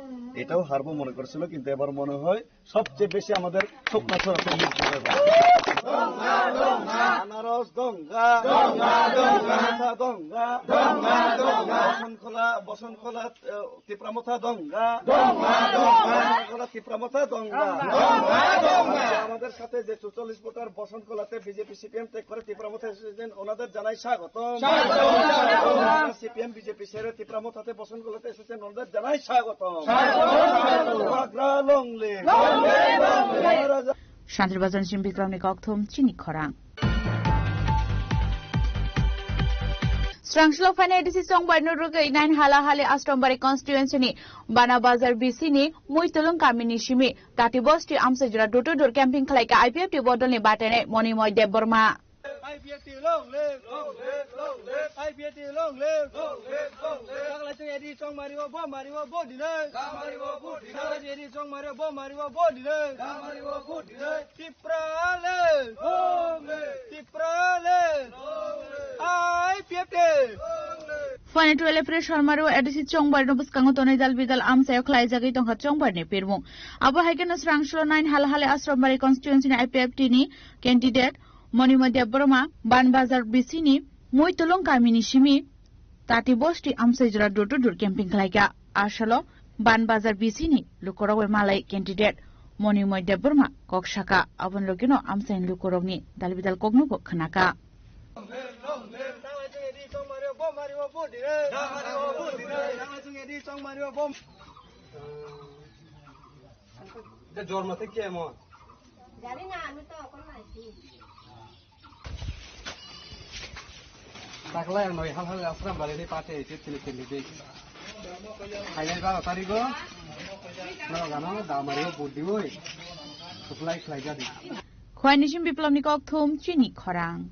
এটাও হারবো মনে করেছিল, কিন্তু এবার মনে হয় সবচেয়ে বেশি আমাদের শুকনা ছড়াতে জিততে হবে। আনারস দঙ্গা, দঙ্গা, দঙ্গা, দঙ্গা, দঙ্গা, দঙ্গা। বসনখোলা, বসনখোলা, আহ, তিপ্রা মথা দঙ্গা। দঙ্গা, দঙ্গা। বসনখোলা তিপ্রা মথা দঙ্গা। দঙ্গা, দঙ্গা। আমাদের সাথে যে চৌচল্লিশ ভোটার বসনখোলাতে বিজেপি সিপিএম ত্যাগ করে তিপ্রা মথা এসেছেন, ওনাদের জানাই স্বাগতম। স্বাগতম, স্বাগতম। সিপিএম বিজেপি ছেড়ে তিপ্রা মথাতে বসনখোলাতে এসেছেন, ওনাদের জানাই স্বাগতম। স্বাগতম, স্বাগতম। Bagra long live। Long live, long live। Maharaja Shantir Bazar ni Bikram ni Kokthum chini khorang. Srangso phainai A D C chongbaino rwgwi nine Halahali Ashtonbari constituency ni Bana Bazar B C ni Muitulung kami ni simi Tati Bosti amchaijora door to door camping khlaikha I P F T bodol ni batainai Monimoy Debbarma. I P F T long live, long live, long live. I P F T long live, long live, long live. Taklai chwng A D C chongmari o, bo mari o, bo dinai. Ga mari o, bo dinai. Taklai chwng A D C chongmari o, bo mari o, bo dinai. Ga mari o, bo dinai. Tipra live! Long live! Tipra live! Long live! I P F T! Long live! Phuaini twelve April Salmari o A D C Chongbarino bwskango tonwi dal bidal amchaio khlaijagwi tongkha Chongbarni pirmung. Abo hai kheno Srangslo nine Halhali Asrambari constituency ni I P F T ni candidate Monimoi Debbarma Banbazar B C ni Muitulung kamini simi Tati Bosti amchai jora door to door camping khlaikha. Asalo Banbazar B C ni lukurok bai malai candidate Monimoi Debbarma kok saka, aboni logino amchaini lukurokni dal bidal kokno bo khnakha. Taklai ang noi hal hal asram bali ni pate itu tili tili di. Khailai baro tarigo. No gano damari budi oi. Supply khlai jadi. Khwai nisim Biplabni kokthum chini khorang.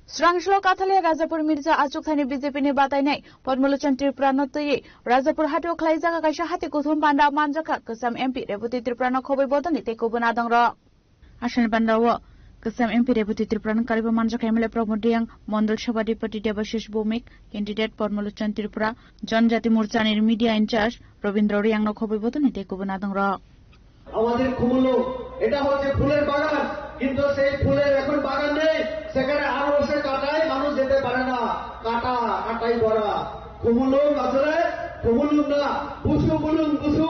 Srangslo Kathale Rajapur Mirza achuk thani B J P ni batainai Padmalochon Tripura no twiwi Rajapur hatio khlaijak kaisa hati kuthum panda manjakha Kwcham M P Rebati Tripura no khobwi bodolni tei kubun adongrok. Asani panda o Kwcham M P Rebati Tripura no karibo manjakha M L A Pramod Reang, Mondol Sabhapati Debashish Bhowmik, candidate Padmalochon Tripura, Janjati Morcha ni media in charge Robindra Reang no khobwi bodolni tei kubun adongrok. আমাদের খুমুলুং, এটা হচ্ছে ফুলের বাগান, কিন্তু সেই ফুলের এখন বাগান নেই, সেখানে আরো বসে কাটায় মানুষ যেতে পারে না। কাটা, কাটাই ভরা। খুমুলুং আসলে খুমুলুং না, বুসু বুলুং বুসু।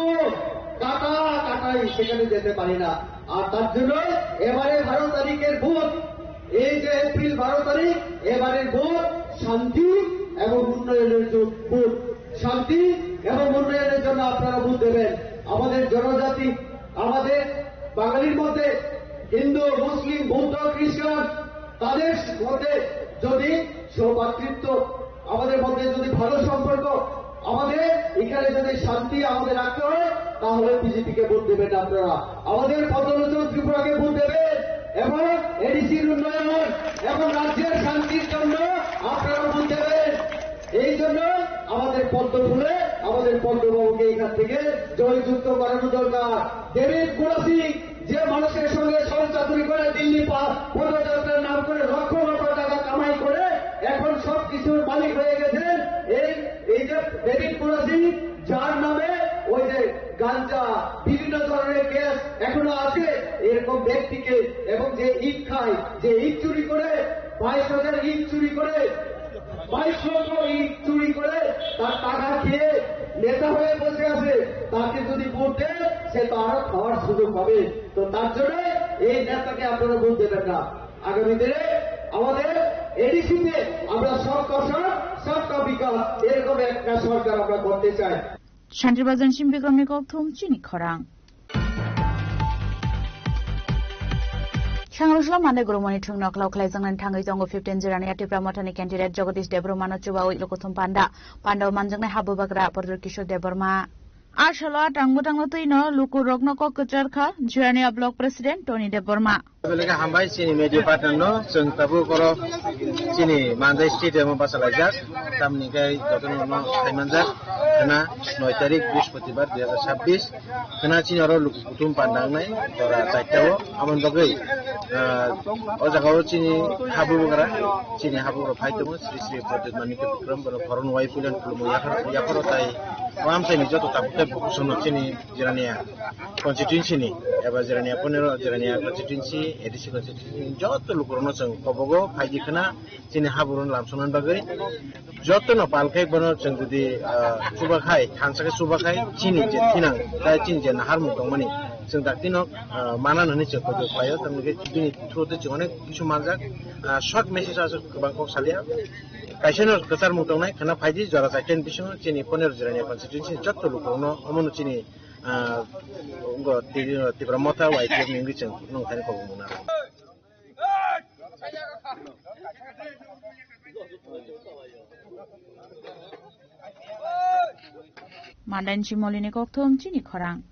কাটা, কাটাই সেখানে যেতে পারি না। আর তার জন্য এবারে বারো তারিখের ভোট, এই যে এপ্রিল বারো তারিখ, এবারের ভোট শান্তি এবং উন্নয়নের জো-, ভোট। শান্তি এবং উন্নয়নের জন্য আপনারা ভোট দেবেন। আমাদের জনজাতি, আমাদের বাঙালির মধ্যে হিন্দু, মুসলিম, বৌদ্ধ, খ্রিস্টান, তাদের মধ্যে যদি সৌভ্রাতৃত্ব, আমাদের মধ্যে যদি ভালো সম্পর্ক, আমাদের এখানে যদি শান্তি আমাদের রাখতে হয়, তাহলে বিজেপিকে ভোট দেবেন আপনারা। আমাদের পদ্মলোচন ত্রিপুরাকে ভোট দেবেন এবং এডিসির উন্নয়ন এবং রাজ্যের শান্তির জন্য আপনারা ভোট দেবেন। এই জন্য আমাদের পদ্ম ফুলে, আমাদের পদ্মবাবুকে এখান থেকে জয়যুক্ত করানো দরকার। দেবেন কুড়া সিং যে মানুষের সঙ্গে ছল চাতুরি করে দিল্লি পা-, পদযাত্রার নাম করে লক্ষ লক্ষ টাকা কামাই করে এখন সব কিছুর মালিক হয়ে গেছেন। এই, এই যে ডেভিড কুরাসি, যার নামে ওই যে গাঞ্জা, বিভিন্ন ধরনের কেস এখনো আছে, এরকম ব্যক্তিকে, এবং যে ইট খায়, যে ইট চুরি করে, বাইশ হাজার ইট চুরি করে, বাইশ লক্ষ ইট চুরি করে তার টাকা খেয়ে নেতা হয়ে বসে আছে, তাকে যদি ভোট দেন, সে তো আরো খাওয়ার সুযোগ পাবে। তো তার জন্য এই নেতাকে আপনারা ভোট দেবেন না। আগামী দিনে আমাদের এডিসিতে আমরা সবকা সাথ, সবকা বিকাশ, এরকম একটা সরকার আমরা করতে চাই। Shanti Bazar ni simi Bikram ni kokthum chini khorang. Shangrusla mande gurumani thung nokhlau khlai jangnani thangwi tongo fifteen Jirani Tipra Mothani candidate Jagadish Debbarma no chubawi lukuthum panda. Panda o manjaknai habu bagra Pradyot Kishore Debbarma. Asalo atang bwtangno twino lukurokno kok kwchar kha Jirania Block President Tony Debbarma. Beleka hambai chini media partner no, chwng tabuk oro chini Mandai Stadium o bachalaijak, tamni khe jotono no thaimanjak, khna noi tarik Brihaspatibar dui hazar chabbish, khna chini oro luku kuthum panda wngnai, jora charta o, aboni bagwi, ah, o jaga o chini habugra, chini habugra phai tongo, Sri Sri Pradyot Manikya Bikram, borok horon wai puilan khulumo yaphar, yapharo tai, o amchaini joto tabuk tai bukusono chini Jirania constituency ni, eba Jirania ponero, Jirania constituency, A D C constituency ni joto lukurokno chwng kobogo phaidi khna chini haburokno lamsoknani bagwi jotono pal khai bono chwng jodi, ah, chuba khai, thansa khe chuba khai, chini je thinang, tai chini je naharmung tongmani, chwng daktino, ah, mananani chwng kotor khlaio, tamni khe bini through tei chwng onek kisu manjak, ah, short message aswk kwbang kok salia. Kaisano kwcharmung tongnai, khna phaidi jora chaitani bisingo chini ponero Jirania constituency ni joto lukurokno omono chini Ah, ngo Tri-, Tipra Motha Y T F ni wngwi chwng nung thani kok muna. Mandan Chimoli ni kokthum chini khorang.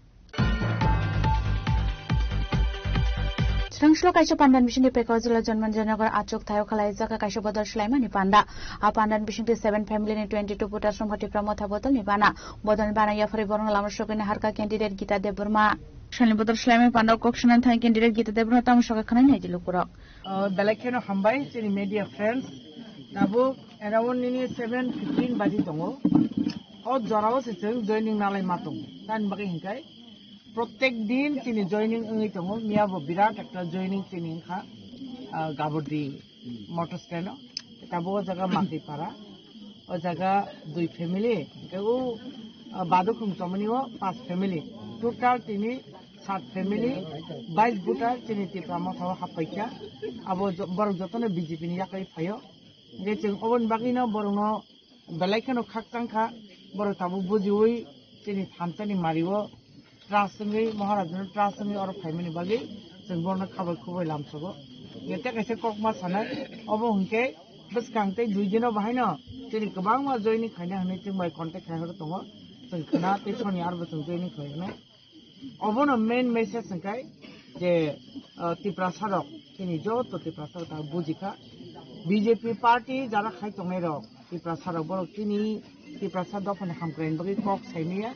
Srangslo kaisa pandan bisingtwi Pekao jila Jonmanjanagar achuk thaio khwlaijak kaisa bodol swlaimani panda. A pandan bisingtwi seven family ni twenty two voters rok Tipra Motha bodol ni bana. Bodol ni bana yaphari borok lama sogwi naharkha candidate Gita Debbarma. Salni bodol swlaimani panda kok sanani thangwi candidate Gita Debbarma tamo sakha khwnai naidi lukurok. Uh, belai kheno hambai chini media friends. Tabuk around nini seven fifteen baji tongo. O jorao se chwng joining nalai ma tongo. Tani bagwi hinkai prottek din chini joining wngwi tongo. Miya bo birat ekta joining chini wngkha, uh, Gabordi motor stand o. Tabuk o jaga Matipara. O jaga dui family. Hingke o, uh, Badukhung tomani o pas family. Total tini sat family, bais voter chini Tipra Motha o happaikha. Abo jo-, borok jotono B J P ni yakarwi phaio. Hingke chwng oboni bagwino borokno belai kheno khakchang kha. Borok tabuk bujiwi chini thansani mario trust wngwi, Maharaj no trust wngwi oro phaimani bagwi chwng borokno khabai khubui lamsogo. Hingke tei kaisa kokma sanai, obo hingke bwskang tei dui dino bahaino chini kwbangma joining khaina hwnwi chwng bai contact khai horo tongo. Chwng khna tei soni arbo chwng joining khlainai. Obono main message hwnkhe je, uh, Tiprasa rok, chini joto Tiprasa rok ta bujikha. B J P party jara khai tongnai rok, Tiprasa rok borok chini Tiprasa dophani hamkraini bagwi kok saimaya.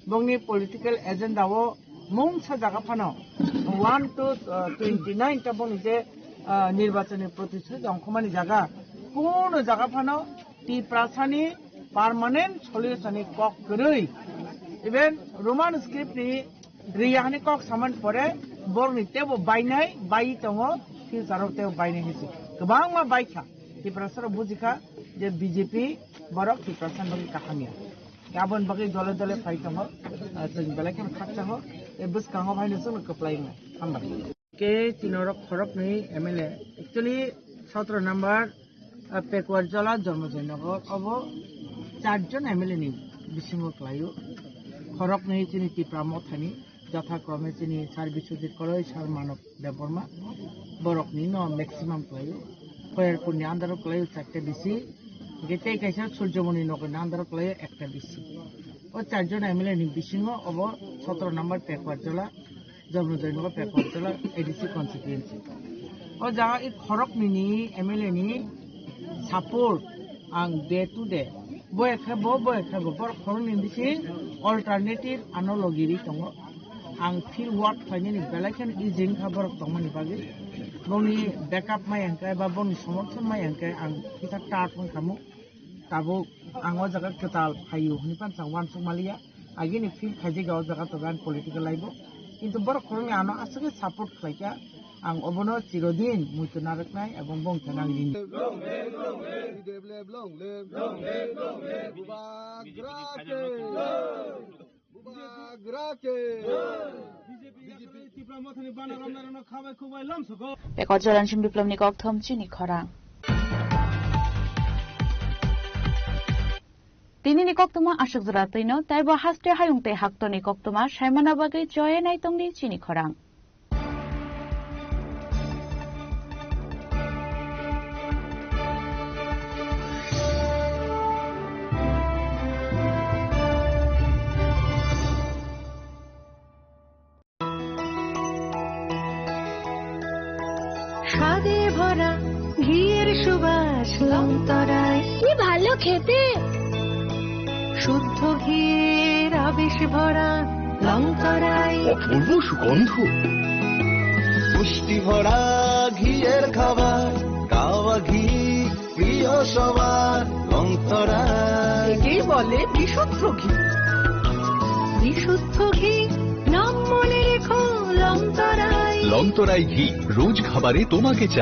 Bongni political agenda o mungsa jaga phano one to, uh, twenty nine ta bongni je, uh, nirbachoni protishuti ongkhormani jaga, kuno jaga phano Tiprasani permanent solution ni kok kwrwi, even Roman script ni riya hani kok saman pore borokni tebo bainai bai tongo, future o tebo bainai hinsi kwbangma baikha. Tiprasa rok bujikha je B J P borok Tiprasa ni bagwi kaham ya. Aboni bagwi dole dole phai tongo, ah, chwng belai kheno khakchangho, tei bwskango phaino chwngno kwplai wngnai. Hambai. Ke chini oro khoroknwi M L A, actually sotro number, ah, Pekuar Jola Jormojoy Nagar obo charjon M L A ni bisingo kwlaio. Khoroknwi chini Tipra Mothani, jothakrome chini Sir Biswajit Koloi, Sir Manob Debbarma, borokni no maximum kwlaio. Khoyerpurni under o kwlaio charta B C, hingke tei kaisa Surjomoni nokni under o kwlaio ekta B C. O charjon M L A ni bisingo obo sotro number Pekuar Jola, Jormojoy Nagar Pekuar Jola A D C constituency. O jaga i khoroknwi ni M L A ni support ang day to day. Boya khe bo, boya khe bo, borok khoroknwi bising alternative ano logi ri tongo. Ang field work khlainani belai kheno easy wngkha borok tongmani bagwi. Bongni backup maya hwnkhe ba bongni somorthon maya hwnkhe ang kisa tough wngkha mo. Tabuk ang o jaga kwtal phaio hwnwi phano chwng uansuk maliya. Agini feel khaijak o jaga tongo ani political life o. Kintu borok khoroknwi ano aswkhe support khlaikha. Ang obono chirodin muitu narwknai ebong bongkha nang rini. Long live, long live. Long live, long live. Bubagra ke. Bubagra ke. B J P Tipra Mothani bana ramnairokno khabai khukbai lamsogo. Pekuar Jola ni sim Biplobni kokthom chini khorang. Tinini koktwma aswk jora twino, taibo haste hayung tei haktorni koktwma saimana bagwi choye naitongdi chini khorang. স্বাদে ভরা ঘিয়ের সুবাস লংতরায়। কি ভালো খেতে। শুদ্ধ ঘিয়ের আবেশ ভরা লংতরায়। অপূর্ব সুগন্ধ। পুষ্টি ভরা ঘিয়ের খাবার, গাওয়া ঘি প্রিয় সবার, লংতরায়। একেই বলে বিশুদ্ধ ঘি। বিশুদ্ধ ঘি, নাম মনে রেখো, লংতরায়। লংতরায় ঘি, রোজ খাবারে তোমাকে চাই।